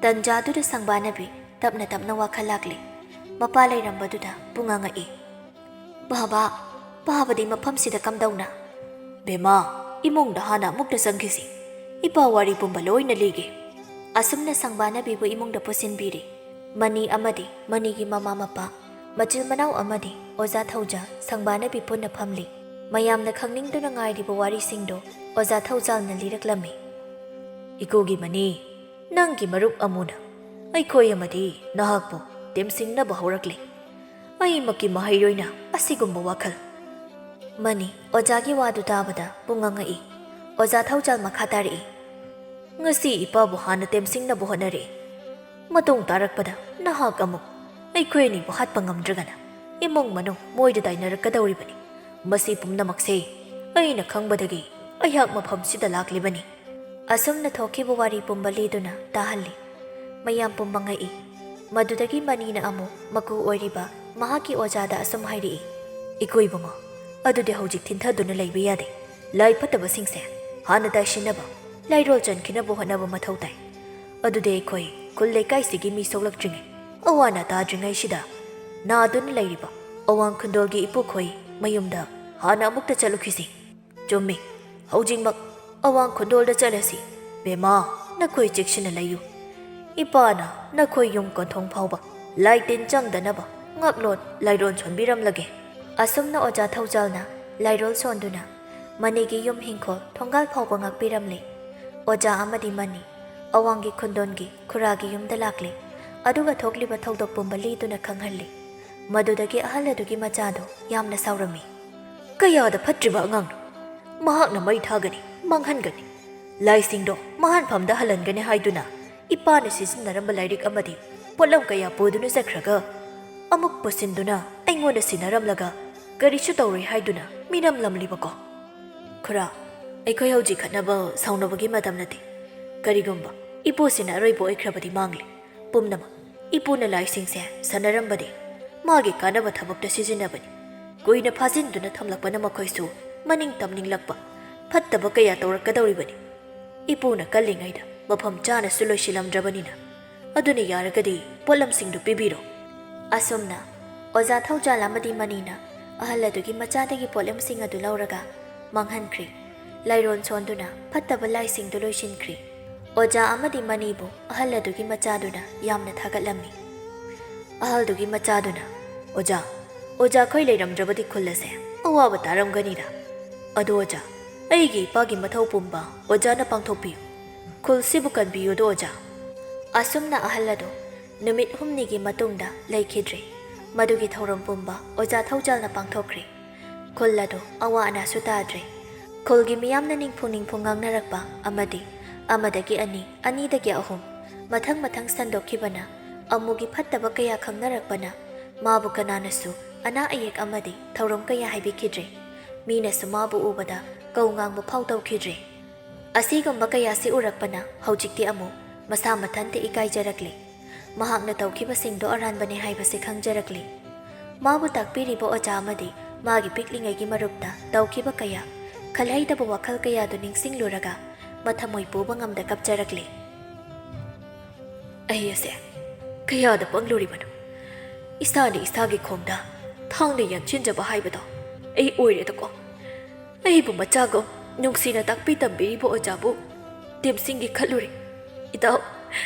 ꯇꯟꯖꯥꯗꯨꯗ ꯁꯪꯕꯥꯅꯕꯤ ꯇꯞꯅ ꯇꯞꯅ ꯋꯥꯈꯜ ꯂꯥꯛꯂꯤ꯫ ꯃꯄꯥ ꯂꯩꯔꯝꯕꯗꯨꯗ ꯄꯨꯡꯉꯥꯡ ꯉꯛꯏ꯫ "ꯕꯥꯕꯥ, ꯕꯥꯕꯗꯤ ꯃꯐꯝꯁꯤꯗ ꯀꯝꯗꯧꯅ?" "ꯕꯦꯃꯥ, ꯏꯃꯨꯡꯗ ꯍꯥꯟꯅ ꯑꯃꯨꯛꯇ ꯆꯪꯈꯤꯁꯤ꯫ ꯏꯄꯥ ꯋꯥꯔꯤ ꯄꯨꯝꯕ ꯂꯣꯏꯅ ꯂꯤꯒꯦ꯫" ꯑꯁꯨꯝꯅ ꯁꯪꯕꯥꯅꯕꯤꯕꯨ ꯏꯃꯨꯡꯗ ꯄꯨꯁꯤꯟꯕꯤꯔꯦ꯫ ꯃꯅꯤ ꯑꯃꯗꯤ ꯃꯅꯤꯒꯤ ꯃꯃꯥ ꯃꯄꯥ, ꯃꯆꯤꯜ ꯃꯅꯥꯎ ꯑꯃꯗꯤ ꯑꯣꯖꯥ ꯊꯧꯖꯥꯜ ꯁꯪꯕꯥꯅꯕꯤ ꯄꯨꯟꯅ ꯐꯝꯂꯤ꯫ ꯃꯌꯥꯝꯅ ꯈꯪꯅꯤꯡꯗꯨꯅ ꯉꯥꯏꯔꯤꯕ ꯋꯥꯔꯤꯁꯤꯡꯗꯨ ꯑꯣꯖꯥ ꯊꯧꯖꯥꯜꯅ ꯂꯤꯔꯛꯂꯝꯃꯤ꯫ "ꯏꯀꯣꯒꯤ ꯃꯅꯤ, ꯅꯪꯒꯤ ꯃꯔꯨꯞ ꯑꯃꯨꯅ ꯑꯩꯈꯣꯏ ꯑꯃꯗꯤ ꯅꯍꯥꯛꯄꯨ ꯇꯦꯝꯁꯤꯡꯅꯕ ꯍꯧꯔꯛꯂꯦ꯫ ꯑꯩꯃꯛꯀꯤ ꯃꯍꯩꯔꯣꯏꯅ ꯑꯁꯤꯒꯨꯝꯕ ꯋꯥꯈꯜ꯫" ꯃꯅꯤ ꯑꯣꯖꯥꯒꯤ ꯋꯥꯗꯨ ꯇꯥꯕꯗ ꯄꯨꯡꯉꯛ ꯉꯛꯏ꯫ ꯑꯣꯖꯥ ꯊꯧꯖꯥꯜ ꯃꯈꯥ ꯇꯥꯔꯛꯏ꯫ "ꯉꯁꯤ ꯏꯄꯥꯕꯨ ꯍꯥꯟꯅ ꯇꯦꯝꯁꯤꯡꯅꯕ ꯍꯣꯠꯅꯔꯦ꯫ ꯃꯇꯨꯡ ꯇꯥꯔꯛꯄꯗ ꯅꯍꯥꯛ ꯑꯃꯨꯛ ꯑꯩꯈꯣꯏ ꯑꯅꯤꯕꯨ ꯍꯥꯠꯄ ꯉꯝꯗ꯭ꯔꯒꯅ ꯏꯃꯨꯡ ꯃꯅꯨꯡ ꯃꯣꯏꯗ ꯇꯥꯏꯅꯔꯛꯀꯗꯧꯔꯤꯕꯅꯤ꯫ ꯃꯁꯤ ꯄꯨꯝꯅꯃꯛꯁꯦ ꯑꯩꯅ ꯈꯪꯕꯗꯒꯤ ꯑꯩꯍꯥꯛ ꯃꯐꯝꯁꯤꯗ ꯂꯥꯛꯂꯤꯕꯅꯤ꯫" ꯑꯁꯨꯝꯅ ꯊꯣꯛꯈꯤꯕ ꯋꯥꯔꯤ ꯄꯨꯝꯕ ꯂꯤꯗꯨꯅ ꯇꯥꯍꯜꯂꯤ꯫ ꯃꯌꯥꯝ ꯄꯨꯝꯕ ꯉꯛꯏ꯫ ꯃꯗꯨꯗꯒꯤ ꯃꯅꯤꯅ ꯑꯃꯨꯛ ꯃꯀꯨ ꯑꯣꯏꯔꯤꯕ ꯃꯍꯥꯛꯀꯤ ꯑꯣꯖꯥꯗ ꯑꯁꯨꯝ ꯍꯥꯏꯔꯛꯏ, "ꯏꯀꯣ ꯏꯕꯨꯡꯉꯣ, ꯑꯗꯨꯗꯤ ꯍꯧꯖꯤꯛ ꯊꯤꯟꯊꯗꯨꯅ ꯂꯩꯕ ꯌꯥꯗꯦ꯫ ꯂꯥꯏ ꯐꯠꯇꯕꯁꯤꯡꯁꯦ ꯍꯥꯟꯅ ꯇꯥꯏꯁꯤꯟꯅꯕ, ꯂꯥꯏꯔꯣꯜ ꯆꯟꯈꯤꯅꯕ ꯍꯣꯠꯅꯕ ꯃꯊꯧ ꯇꯥꯏ꯫ ꯑꯗꯨꯗꯤ ꯑꯩꯈꯣꯏ ꯈꯨꯜ ꯂꯩꯀꯥꯏꯁꯤꯒꯤ ꯃꯤ ꯁꯣꯛꯂꯛꯇ꯭ꯔꯤꯉꯩ, ꯑꯋꯥ ꯑꯅꯥ ꯇꯥꯗ꯭ꯔꯤꯉꯩꯁꯤꯗ ꯅꯥꯗꯨꯅ ꯂꯩꯔꯤꯕ ꯑꯋꯥꯡ ꯈꯨꯟꯗꯣꯜꯒꯤ ꯏꯄꯨꯈꯣꯏ ꯃꯌꯨꯝꯗ ꯍꯥꯟꯅ ꯑꯃꯨꯛꯇ ꯆꯠꯂꯨꯈꯤꯁꯤ꯫ ꯆꯨꯝꯃꯤ, ꯍꯧꯖꯤꯛꯃꯛ ꯑꯋꯥꯡ ꯈꯨꯟꯗꯣꯜꯗ ꯆꯠꯂꯁꯤ꯫ ꯕꯦꯃꯥ, ꯅꯈꯣꯏ ꯆꯦꯛꯁꯤꯟꯅ ꯂꯩꯌꯨ꯫ ꯏꯄꯥꯅ ꯅꯈꯣꯏ ꯌꯨꯝ ꯀꯣꯟꯊꯣꯡ ꯐꯥꯎꯕ ꯂꯥꯏ ꯇꯤꯟ ꯆꯪꯗꯅꯕ ꯉꯥꯛꯂꯣꯟ ꯂꯥꯏꯔꯣꯟ ꯁꯣꯟꯕꯤꯔꯝꯂꯒꯦ꯫ ꯑꯁꯨꯝꯅ ꯑꯣꯖꯥ ꯊꯧꯖꯥꯜꯅ ꯂꯥꯏꯔꯣꯜ ꯁꯣꯟꯗꯨꯅ ꯃꯅꯤꯒꯤ ꯌꯨꯝ ꯍꯤꯡꯈꯣꯜ ꯊꯣꯡꯒꯥꯜ ꯐꯥꯎꯕ ꯉꯥꯛꯄꯤꯔꯝꯂꯦ꯫ ꯑꯣꯖꯥ ꯑꯃꯗꯤ ꯃꯅꯤ ꯑꯋꯥꯡꯒꯤ ꯈꯨꯟꯗꯣꯟꯒꯤ ꯈꯨꯔꯥꯒꯤ ꯌꯨꯝꯗ ꯂꯥꯛꯂꯦ꯫ ꯑꯗꯨꯒ ꯊꯣꯛꯂꯤꯕ ꯊꯧꯗꯣꯛ ꯄꯨꯝꯕ ꯂꯤꯗꯨꯅ ꯈꯪꯍꯜꯂꯦ꯫ ꯃꯗꯨꯗꯒꯤ ꯑꯍꯜ ꯑꯗꯨꯒꯤ ꯃꯆꯥꯗꯣ ꯌꯥꯝꯅ ꯁꯥꯎꯔꯝꯃꯤ꯫ "ꯀꯌꯥꯗ ꯐꯠꯇ꯭ꯔꯤꯕ ꯑꯉꯥꯡꯅꯣ! ꯃꯍꯥꯛꯅ ꯃꯩ ꯊꯥꯒꯅꯤ, ꯃꯥꯡꯍꯟꯒꯅꯤ, ꯂꯥꯏꯁꯤꯡꯗꯣ ꯃꯍꯥꯟꯐꯝꯗ ꯍꯜꯍꯟꯒꯅꯤ ꯍꯥꯏꯗꯨꯅ ꯏꯄꯥꯅ ꯁꯤꯖꯤꯟꯅꯔꯝꯕ ꯂꯥꯏꯔꯤꯛ ꯑꯃꯗꯤ ꯄꯣꯠꯂꯝ ꯀꯌꯥ ꯄꯨꯗꯨꯅ ꯆꯠꯈ꯭ꯔꯒ ꯑꯃꯨꯛ ꯄꯨꯁꯤꯟꯗꯨꯅ ꯑꯩꯉꯣꯟꯗ ꯁꯤꯟꯅꯔꯝꯂꯒ ꯀꯔꯤꯁꯨ ꯇꯧꯔꯣꯏ ꯍꯥꯏꯗꯨꯅ ꯃꯤꯔꯝꯂꯝꯂꯤꯕꯀꯣ? ꯈꯨꯔꯥ, ꯑꯩꯈꯣꯏ ꯍꯧꯖꯤꯛ ꯈꯠꯅꯕ ꯁꯥꯎꯅꯕꯒꯤ ꯃꯇꯝ ꯅꯠꯇꯦ꯫ ꯀꯔꯤꯒꯨꯝꯕ ꯏꯄꯨꯁꯤꯅ ꯑꯔꯣꯏꯕ ꯑꯣꯏꯈ꯭ꯔꯕꯗꯤ ꯃꯥꯡꯂꯦ꯫ ꯄꯨꯝꯅꯃꯛ ꯏꯄꯨꯅ ꯂꯥꯏꯁꯤꯡꯁꯦ ꯁꯥꯟꯅꯔꯝꯕꯗꯤ ꯃꯥꯒꯤ ꯀꯥꯟꯅꯕ ꯊꯕꯛꯇ ꯁꯤꯖꯤꯟꯅꯕꯅꯤ꯫ ꯀꯨꯏꯅ ꯐꯥꯖꯤꯟꯗꯨꯅ ꯊꯝꯂꯛꯄꯅ ꯃꯈꯣꯏꯁꯨ ꯃꯅꯤꯡ ꯇꯝꯅꯤꯡꯂꯛꯄ, ꯐꯠꯇꯕ ꯀꯌꯥ ꯇꯧꯔꯛꯀꯗꯧꯔꯤꯕꯅꯤ꯫ ꯏꯄꯨꯅ ꯀꯜꯂꯤꯉꯩꯗ ꯃꯐꯝ ꯆꯥꯅꯁꯨ ꯂꯣꯏꯁꯤꯜꯂꯝꯗ꯭ꯔꯕꯅꯤꯅ꯫ ꯑꯗꯨꯅ ꯌꯥꯔꯒꯗꯤ ꯄꯣꯠꯂꯝꯁꯤꯡꯗꯨ ꯄꯤꯕꯤꯔꯣ꯫" ꯑꯁꯨꯝꯅ ꯑꯣꯖꯥ ꯊꯧꯖꯥꯜ ꯑꯃꯗꯤ ꯃꯅꯤꯅ ꯑꯍꯜ ꯑꯗꯨꯒꯤ ꯃꯆꯥꯗꯒꯤ ꯄꯣꯠꯂꯝꯁꯤꯡ ꯑꯗꯨ ꯂꯧꯔꯒ ꯃꯥꯡꯍꯟꯈ꯭ꯔꯦ꯫ ꯂꯥꯏꯔꯣꯟ ꯁꯣꯟꯗꯨꯅ ꯐꯠꯇꯕ ꯂꯥꯏꯁꯤꯡꯗꯨ ꯂꯣꯏꯁꯤꯟꯈ꯭ꯔꯦ꯫ ꯑꯣꯖꯥ ꯑꯃꯗꯤ ꯃꯅꯤꯕꯨ ꯑꯍꯜ ꯑꯗꯨꯒꯤ ꯃꯆꯥꯗꯨꯅ ꯌꯥꯝꯅ ꯊꯥꯒꯠꯂꯝꯃꯤ꯫ ꯑꯍꯜꯗꯨꯒꯤ ꯃꯆꯥꯗꯨꯅ, "ꯑꯣꯖꯥ, ꯑꯣꯖꯥꯈꯣꯏ ꯂꯩꯔꯝꯗ꯭ꯔꯕꯗꯤ ꯈꯨꯜ ꯑꯁꯦ ꯑꯋꯥꯕ ꯇꯥꯔꯝꯒꯅꯤꯗ꯫ ꯑꯗꯣ ꯑꯣꯖꯥ, ꯑꯩꯒꯤ ꯏꯄꯥꯒꯤ ꯃꯊꯧ ꯄꯨꯝꯕ ꯑꯣꯖꯥꯅ ꯄꯥꯡꯊꯣꯛꯄꯤꯌꯨ꯫ ꯈꯨꯜꯁꯤꯕꯨ ꯀꯟꯕꯤꯌꯨꯗꯣ ꯑꯣꯖꯥ꯫" ꯑꯁꯨꯝꯅ ꯑꯍꯜ ꯑꯗꯨ ꯅꯨꯃꯤꯠ ꯍꯨꯝꯅꯤꯒꯤ ꯃꯇꯨꯡꯗ ꯂꯩꯈꯤꯗ꯭ꯔꯦ꯫ ꯃꯗꯨꯒꯤ ꯊꯧꯔꯝ ꯄꯨꯝꯕ ꯑꯣꯖꯥ ꯊꯧꯖꯥꯜꯅ ꯄꯥꯡꯊꯣꯛꯈ꯭ꯔꯦ꯫ ꯈꯨꯜ ꯑꯗꯨ ꯑꯋꯥ ꯑꯅꯥꯁꯨ ꯇꯥꯗ꯭ꯔꯦ꯫ ꯈꯨꯜꯒꯤ ꯃꯤꯌꯥꯝꯅ ꯅꯤꯡꯐꯨ ꯅꯤꯡꯐꯨ ꯉꯥꯡꯅꯔꯛꯄ ꯑꯃꯗꯤ ꯑꯃꯗꯒꯤ ꯑꯅꯤ, ꯑꯅꯤꯗꯒꯤ ꯑꯍꯨꯝ, ꯃꯊꯪ ꯃꯊꯪ ꯁꯟꯗꯣꯛꯈꯤꯕꯅ ꯑꯃꯨꯒꯤ ꯐꯠꯇꯕ ꯀꯌꯥ ꯈꯪꯅꯔꯛꯄꯅ ꯃꯥꯕꯨ ꯀꯅꯥꯅꯁꯨ ꯑꯅꯥ ꯑꯌꯦꯛ ꯑꯃꯗꯤ ꯊꯧꯔꯝ ꯀꯌꯥ ꯍꯥꯏꯕꯤꯈꯤꯗ꯭ꯔꯦ꯫ ꯃꯤꯅꯁꯨ ꯃꯥꯕꯨ ꯎꯕꯗ ꯀꯧ ꯉꯥꯡꯕ ꯐꯥꯎ ꯇꯧꯈꯤꯗ꯭ꯔꯦ꯫ ꯑꯁꯤꯒꯨꯝꯕ ꯀꯌꯥꯁꯤ ꯎꯔꯛꯄꯅ ꯍꯧꯖꯤꯛꯇꯤ ꯑꯃꯨ ꯃꯁꯥ ꯃꯊꯟꯇ ꯏꯀꯥꯏꯖꯔꯛꯂꯦ꯫ ꯃꯍꯥꯛꯅ ꯇꯧꯈꯤꯕꯁꯤꯡꯗꯣ ꯑꯔꯥꯟꯕꯅꯦ ꯍꯥꯏꯕꯁꯤ ꯈꯪꯖꯔꯛꯂꯦ꯫ ꯃꯥꯕꯨ ꯇꯥꯛꯄꯤꯔꯤꯕ ꯑꯣꯖꯥ ꯑꯃꯗꯤ ꯃꯥꯒꯤ ꯄꯤꯛꯂꯤꯉꯩꯒꯤ ꯃꯔꯨꯞꯇ ꯇꯧꯈꯤꯕ ꯀꯌꯥ, ꯈꯜꯍꯩꯗꯕ ꯋꯥꯈꯜ ꯀꯌꯥꯗꯨ ꯅꯤꯡꯁꯤꯡꯂꯨꯔꯒ ꯃꯊꯃꯣꯏ ꯄꯨꯕ ꯉꯝꯗ ꯀꯞꯆꯔꯛꯂꯦ꯫ "ꯑꯩ ꯑꯁꯦ ꯀꯌꯥꯗ ꯄꯪꯂꯨꯔꯤꯕꯅꯣ? ꯏꯁꯥꯅ ꯏꯁꯥꯒꯤ ꯈꯣꯡꯗ ꯊꯥꯡꯅ ꯌꯥꯟꯁꯤꯟꯖꯕ ꯍꯥꯏꯕꯗꯣ ꯑꯩ ꯑꯣꯏꯔꯦꯗꯀꯣ꯫ ꯑꯩꯕꯨ ꯃꯆꯥꯒꯨꯝ ꯅꯨꯡꯁꯤꯅ ꯇꯥꯛꯄꯤ ꯇꯝꯕꯤꯔꯤꯕ ꯑꯣꯖꯥꯕꯨ ꯇꯤꯝꯁꯤꯡꯒꯤ ꯈꯠꯂꯨꯔꯦ꯫ ꯏꯇꯥꯎ,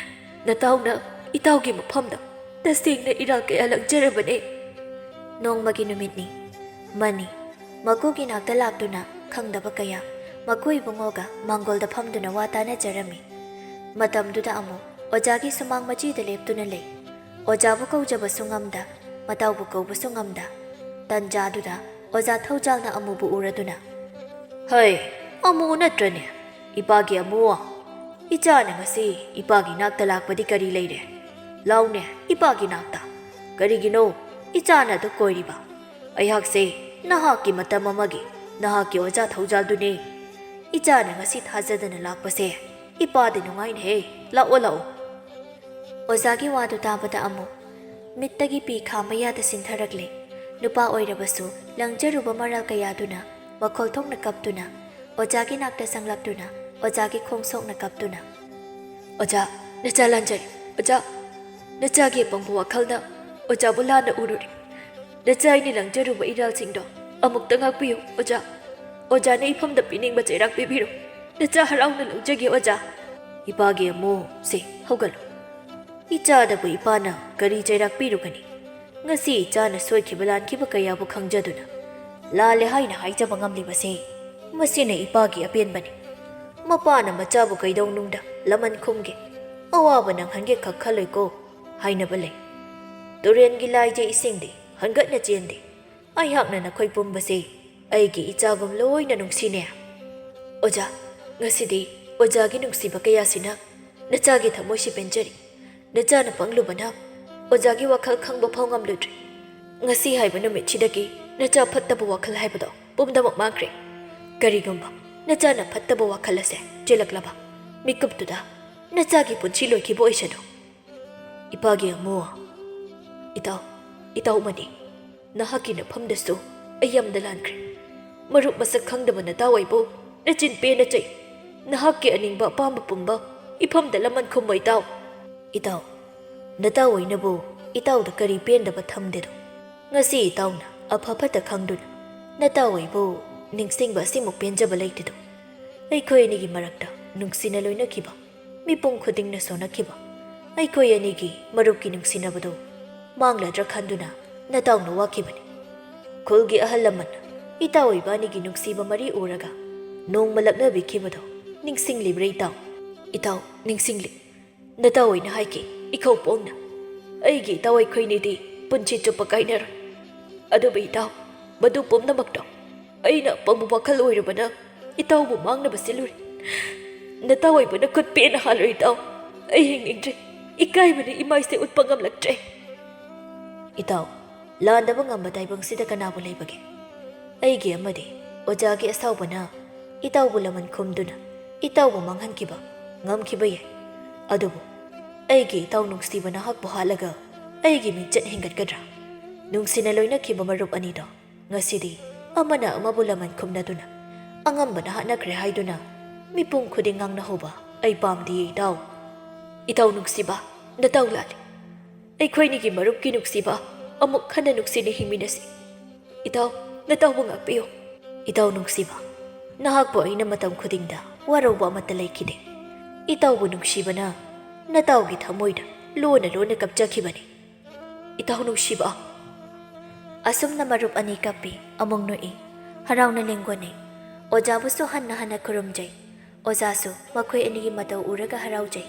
ꯅꯇꯥꯎꯅ ꯏꯇꯥꯎꯒꯤ ꯃꯐꯝꯗ ꯇꯁꯦꯡꯅ ꯏꯔꯥꯜ ꯀꯌꯥ ꯂꯪꯖꯔꯕꯅꯦ꯫ ꯅꯣꯡꯃꯒꯤ ꯅꯨꯃꯤꯠꯅꯤ꯫ ꯃꯅꯤ, ꯃꯀꯨꯒꯤ ꯅꯥꯛꯇ ꯂꯥꯛꯇꯨꯅ ꯈꯪꯗꯕ ꯀꯌꯥ ꯃꯀꯨ ꯏꯕꯨꯡꯉꯣꯒ ꯃꯥꯡꯒꯣꯜꯗ ꯐꯝꯗꯨꯅ ꯋꯥ ꯇꯥꯅꯖꯔꯝꯃꯤ꯫ ꯃꯇꯝꯗꯨꯗ ꯑꯃꯨꯛ ꯑꯣꯖꯥꯒꯤ ꯁꯨꯃꯥꯡ ꯃꯆꯤꯗ ꯂꯦꯞꯇꯨꯅ ꯂꯩ꯫ ꯑꯣꯖꯥꯕꯨ ꯀꯧꯖꯕꯁꯨ ꯉꯝꯗ, ꯃꯇꯥꯎꯕꯨ ꯀꯧꯕꯁꯨ ꯉꯝꯗ꯫ ꯇꯟꯖꯥꯗꯨꯗ ꯑꯣꯖꯥ ꯊꯧꯖꯥꯜꯅ ꯑꯃꯨꯕꯨ ꯎꯔꯗꯨꯅ, "ꯍꯩ, ꯑꯃꯨ ꯅꯠꯇ꯭ꯔꯅꯦ? ꯏꯄꯥꯒꯤ ꯑꯃꯨ? ꯏꯆꯥꯅ ꯉꯁꯤ ꯏꯄꯥꯒꯤ ꯅꯥꯛꯇ ꯂꯥꯛꯄꯗꯤ ꯀꯔꯤ ꯂꯩꯔꯦ? ꯂꯥꯎꯅꯦ, ꯏꯄꯥꯒꯤ ꯅꯥꯛꯇ꯫ ꯀꯔꯤꯒꯤꯅꯣ ꯏꯆꯥꯅ ꯑꯗꯨ ꯀꯣꯏꯔꯤꯕ? ꯑꯩꯍꯥꯛꯁꯦ ꯅꯍꯥꯛꯀꯤ ꯃꯇꯝ ꯑꯃꯒꯤ ꯅꯍꯥꯛꯀꯤ ꯑꯣꯖꯥ ꯊꯧꯖꯥꯜꯗꯨꯅꯦ꯫ ꯏꯆꯥꯅ ꯉꯁꯤ ꯊꯥꯖꯗꯅ ꯂꯥꯛꯄꯁꯦ ꯏꯄꯥꯗꯤ ꯅꯨꯡꯉꯥꯏꯅꯦꯍꯦ꯫ ꯂꯥꯛꯑꯣ, ꯂꯥꯛꯑꯣ꯫" ꯑꯣꯖꯥꯒꯤ ꯋꯥꯗꯨ ꯇꯥꯕꯗ ꯑꯃꯨꯛ ꯃꯤꯠꯇꯒꯤ ꯄꯤ ꯈꯥ ꯃꯌꯥꯗ ꯁꯤꯟꯊꯔꯛꯂꯦ꯫ ꯅꯨꯄꯥ ꯑꯣꯏꯔꯕꯁꯨ ꯂꯪꯖꯔꯨꯕ ꯃꯔꯥꯜ ꯀꯌꯥꯗꯨꯅ ꯃꯈꯣꯜ ꯊꯣꯛꯅ ꯀꯞꯇꯨꯅ ꯑꯣꯖꯥꯒꯤ ꯅꯥꯛꯇ ꯆꯪꯂꯛꯇꯨꯅ ꯑꯣꯖꯥꯒꯤ ꯈꯣꯡ ꯁꯣꯛꯅ ꯀꯞꯇꯨꯅ, "ꯑꯣꯖꯥ, ꯅꯆꯥ ꯂꯥꯟꯖꯔꯦ꯫ ꯑꯣꯖꯥ, ꯅꯆꯥꯒꯤ ꯑꯄꯪꯕ ꯋꯥꯈꯜꯅ ꯑꯣꯖꯥꯕꯨ ꯂꯥꯟꯅ ꯎꯔꯨꯔꯦ꯫ ꯅꯆꯥ ꯑꯩꯅ ꯂꯪꯖꯔꯨꯕ ꯏꯔꯥꯜꯁꯤꯡꯗꯣ ꯑꯃꯨꯛꯇ ꯉꯥꯛꯄꯤꯌꯨ ꯑꯣꯖꯥ꯫ ꯑꯣꯖꯥꯅ ꯏꯐꯝꯗ ꯄꯤꯅꯤꯡꯕ ꯆꯩꯔꯥꯛ ꯄꯤꯕꯤꯔꯣ꯫ ꯅꯆꯥ ꯍꯔꯥꯎꯅ ꯂꯧꯖꯒꯦ ꯑꯣꯖꯥ꯫" "ꯏꯄꯥꯒꯤ ꯑꯃꯨ, ꯁꯦ, ꯍꯧꯒꯠꯂꯨ꯫ ꯏꯆꯥꯗꯕꯨ ꯏꯄꯥꯅ ꯀꯔꯤ ꯆꯩꯔꯥꯛ ꯄꯤꯔꯨꯒꯅꯤ? ꯉꯁꯤ ꯏꯆꯥꯅ ꯁꯣꯏꯈꯤꯕ ꯂꯥꯟꯈꯤꯕ ꯀꯌꯥꯕꯨ ꯈꯪꯖꯗꯨꯅ, ꯂꯥꯜꯂꯦ ꯍꯥꯏꯅ ꯍꯥꯏꯖꯕ ꯉꯝꯂꯤꯕꯁꯦ, ꯃꯁꯤꯅ ꯏꯄꯥꯒꯤ ꯑꯄꯦꯟꯕꯅꯤ꯫ ꯃꯄꯥꯅ ꯃꯆꯥꯕꯨ ꯀꯩꯗꯧꯅꯨꯡꯗ ꯂꯃꯟ ꯈꯨꯝꯒꯦ, ꯑꯋꯥꯕ ꯅꯪꯍꯟꯒꯦ ꯈꯛ ꯈꯜꯂꯣꯏꯀꯣ ꯍꯥꯏꯅꯕ ꯂꯩ꯫ ꯇꯨꯔꯦꯟꯒꯤ ꯂꯥꯏꯁꯦ ꯏꯁꯤꯡꯗꯤ ꯍꯟꯒꯠꯅ ꯆꯦꯟꯗꯦ꯫ ꯑꯩꯍꯥꯛꯅ ꯅꯈꯣꯏ ꯄꯨꯝꯕꯁꯦ ꯑꯩꯒꯤ ꯏꯆꯥꯒꯨꯝ ꯂꯣꯏꯅ ꯅꯨꯡꯁꯤꯅꯦ꯫ ꯑꯣꯖꯥ, ꯉꯁꯤꯗꯤ ꯑꯣꯖꯥꯒꯤ ꯅꯨꯡꯁꯤꯕ ꯀꯌꯥꯁꯤꯅ ꯅꯆꯥꯒꯤ ꯊꯃꯣꯏꯁꯤ ꯄꯦꯟꯖꯔꯤ꯫ ꯅꯆꯥꯅ ꯄꯪꯂꯨꯕꯅ ꯑꯣꯖꯥꯒꯤ ꯋꯥꯈꯜ ꯈꯪꯕ ꯐꯥꯎ ꯉꯝꯂꯨꯗ꯭ꯔꯦ꯫ ꯉꯁꯤ ꯍꯥꯏꯕ ꯅꯨꯃꯤꯠꯁꯤꯗꯒꯤ ꯅꯆꯥ ꯐꯠꯇꯕ ꯋꯥꯈꯜ ꯍꯥꯏꯕꯗꯣ ꯄꯨꯝꯅꯃꯛ ꯃꯥꯡꯈ꯭ꯔꯦ꯫ ꯀꯔꯤꯒꯨꯝꯕ ꯅꯆꯥꯅ ꯐꯠꯇꯕ ꯋꯥꯈꯜ ꯑꯁꯦ ꯆꯦꯜꯂꯛꯂꯕ ꯃꯤꯀꯨꯞꯇꯨꯗ ꯅꯆꯥꯒꯤ ꯄꯨꯟꯁꯤ ꯂꯣꯏꯈꯤꯕ ꯑꯣꯏꯁꯅꯨ꯫" "ꯏꯄꯥꯒꯤ ꯑꯃꯨ, ꯏꯇꯥꯎ, ꯏꯇꯥꯎ ꯃꯅꯤ, ꯅꯍꯥꯛꯀꯤ ꯅꯐꯝꯗꯁꯨ ꯑꯩ ꯌꯥꯝꯅ ꯂꯥꯟꯈ꯭ꯔꯦ꯫ ꯃꯔꯨꯞ ꯃꯁꯛ ꯈꯪꯗꯕ ꯅꯇꯥꯎ ꯑꯩꯕꯨ ꯅꯆꯤꯟ ꯄꯦꯟꯅ ꯆꯩ꯫ ꯅꯍꯥꯛꯀꯤ ꯑꯅꯤꯡꯕ ꯑꯄꯥꯝꯕ ꯄꯨꯝꯕ ꯏꯐꯝꯗ ꯂꯃꯟ ꯈꯨꯝꯃꯣ ꯏꯇꯥꯎ꯫" "ꯏꯇꯥꯎ, ꯅꯇꯥꯎ ꯑꯩꯅꯕꯨ ꯏꯇꯥꯎꯗ ꯀꯔꯤ ꯄꯦꯟꯗꯕ ꯊꯝꯗꯦꯗꯣ? ꯉꯁꯤ ꯏꯇꯥꯎꯅ ꯑꯐ ꯐꯠꯇ ꯈꯪꯗꯨꯅ ꯅꯇꯥꯎ ꯑꯩꯕꯨ ꯅꯤꯡꯁꯤꯡꯕ ꯑꯁꯤꯃꯨꯛ ꯄꯦꯟꯖꯕ ꯂꯩꯇꯦꯗꯣ꯫ ꯑꯩꯈꯣꯏ ꯑꯅꯤꯒꯤ ꯃꯔꯛꯇ ꯅꯨꯡꯁꯤꯅ ꯂꯣꯏꯅꯈꯤꯕ, ꯃꯤꯄꯨꯝ ꯈꯨꯗꯤꯡꯅ ꯁꯣꯟꯅꯈꯤꯕ, ꯑꯩꯈꯣꯏ ꯑꯅꯤꯒꯤ ꯃꯔꯨꯞꯀꯤ ꯅꯨꯡꯁꯤꯅꯕꯗꯨ ꯃꯥꯡꯂꯗ꯭ꯔꯥ ꯈꯟꯗꯨꯅ ꯅꯇꯥꯎꯅ ꯋꯥꯈꯤꯕꯅꯤ꯫ ꯈꯨꯜꯒꯤ ꯑꯍꯜ ꯂꯃꯟꯅ ꯏꯇꯥꯎ ꯏꯕꯥꯅꯤꯒꯤ ꯅꯨꯡꯁꯤꯕ ꯃꯔꯤ ꯎꯔꯒ ꯅꯣꯡꯃ ꯂꯛꯅꯕꯤꯈꯤꯕꯗꯣ ꯅꯤꯡꯁꯤꯡꯂꯤꯕ꯭ꯔꯥ ꯏꯇꯥꯎ? ꯏꯇꯥꯎ, ꯅꯤꯡꯁꯤꯡꯂꯤ꯫ ꯅꯇꯥꯎ ꯑꯣꯏꯅ ꯍꯥꯏꯈꯤ, ꯏꯈꯧ ꯄꯣꯡꯅ, "ꯑꯩꯒꯤ ꯏꯇꯥꯎ ꯑꯩꯈꯣꯏꯅꯤꯗꯤ ꯄꯨꯟꯁꯤ ꯆꯨꯞꯄ ꯀꯥꯏꯅꯔꯣꯏ꯫" ꯑꯗꯨꯕꯨ ꯏꯇꯥꯎ, ꯃꯗꯨ ꯄꯨꯝꯅꯃꯛꯇꯣ ꯑꯩꯅ ꯑꯄꯪꯕ ꯋꯥꯈꯜ ꯑꯣꯏꯔꯨꯕꯅ ꯏꯇꯥꯎꯕꯨ ꯃꯥꯡꯅꯕ ꯁꯤꯜꯂꯨꯔꯦ꯫ ꯅꯇꯥꯎ ꯑꯣꯏꯕꯅ ꯈꯨꯠ ꯄꯦꯟꯅ ꯍꯥꯜꯂꯣ ꯏꯇꯥꯎ꯫ ꯑꯩ ꯍꯤꯡꯅꯤꯡꯗ꯭ꯔꯦ꯫ ꯏꯀꯥꯏꯕꯅ ꯏꯃꯥꯏꯁꯦ ꯎꯠꯄ ꯉꯝꯂꯛꯇ꯭ꯔꯦ꯫ ꯏꯇꯥꯎ, ꯂꯥꯟꯗꯕ ꯉꯝꯕ ꯇꯥꯏꯕꯪꯁꯤꯗ ꯀꯅꯥꯕꯨ ꯂꯩꯕꯒꯦ? ꯑꯩꯒꯤ ꯑꯃꯗꯤ ꯑꯣꯖꯥꯒꯤ ꯑꯁꯥꯎꯕꯅ ꯏꯇꯥꯎꯕꯨ ꯂꯃꯟ ꯈꯨꯝꯗꯨꯅ ꯏꯇꯥꯎꯕꯨ ꯃꯥꯡꯍꯟꯈꯤꯕ ꯉꯝꯈꯤꯕ ꯌꯥꯏ꯫ ꯑꯗꯨꯕꯨ ꯑꯩꯒꯤ ꯏꯇꯥꯎ ꯅꯨꯡꯁꯤꯕ ꯅꯍꯥꯛꯄꯨ ꯍꯥꯠꯂꯒ ꯑꯩꯒꯤ ꯃꯤꯡꯆꯠ ꯍꯦꯟꯒꯠꯀꯗ꯭ꯔꯥ? ꯅꯨꯡꯁꯤꯅ ꯂꯣꯏꯅꯈꯤꯕ ꯃꯔꯨꯞ ꯑꯅꯤꯗꯣ ꯉꯁꯤꯗꯤ ꯑꯃꯅ ꯑꯃꯕꯨ ꯂꯃꯟ ꯈꯨꯝꯅꯗꯨꯅ ꯑꯉꯝꯕꯅ ꯍꯥꯠꯅꯈ꯭ꯔꯦ ꯍꯥꯏꯗꯨꯅ ꯃꯤꯄꯨꯝ ꯈꯨꯗꯤꯡ ꯉꯥꯡꯅꯍꯧꯕ ꯑꯩ ꯄꯥꯝꯗꯤꯌꯦ ꯏꯇꯥꯎ꯫ ꯏꯇꯥꯎ ꯅꯨꯡꯁꯤꯕ, ꯅꯇꯥꯎ ꯂꯥꯜꯂꯤ꯫ ꯑꯩꯈꯣꯏꯅꯤꯒꯤ ꯃꯔꯨꯞꯀꯤ ꯅꯨꯡꯁꯤꯕ ꯑꯃꯨꯛ ꯍꯟꯅ ꯅꯨꯡꯁꯤꯅ ꯍꯤꯡꯃꯤꯟꯅꯁꯤ꯫ ꯏꯇꯥꯎ, ꯅꯇꯥꯎꯕꯨ ꯉꯥꯛꯄꯤꯌꯨ꯫ ꯏꯇꯥꯎ ꯅꯨꯡꯁꯤꯕ, ꯅꯍꯥꯛꯄꯨ ꯑꯩꯅ ꯃꯇꯝ ꯈꯨꯗꯤꯡꯗ ꯋꯥꯔꯧꯕ ꯑꯃꯠꯇ ꯂꯩꯈꯤꯗꯦ꯫ ꯏꯇꯥꯎꯕꯨ ꯅꯨꯡꯁꯤꯕꯅ ꯅꯇꯥꯎꯒꯤ ꯊꯃꯣꯏꯗ ꯂꯣꯟꯅ ꯂꯣꯟꯅ ꯀꯞꯆꯈꯤꯕꯅꯤ꯫ ꯏꯇꯥꯎ ꯅꯨꯡꯁꯤꯕ꯫ ꯑꯁꯨꯝꯅ ꯃꯔꯨꯞ ꯑꯅꯤ ꯀꯞꯄꯤ ꯑꯃꯨꯛ ꯅꯣꯛꯏ꯫ ꯍꯔꯥꯎꯅ ꯂꯦꯡꯒꯣꯠꯅꯩ꯫ ꯑꯣꯖꯥꯕꯨꯁꯨ ꯍꯟꯅ ꯍꯟꯅ ꯈꯨꯔꯨꯝꯖꯩ꯫ ꯑꯣꯖꯥꯁꯨ ꯃꯈꯣꯏ ꯑꯅꯤꯒꯤ ꯃꯇꯧ ꯎꯔꯒ ꯍꯔꯥꯎꯖꯩ꯫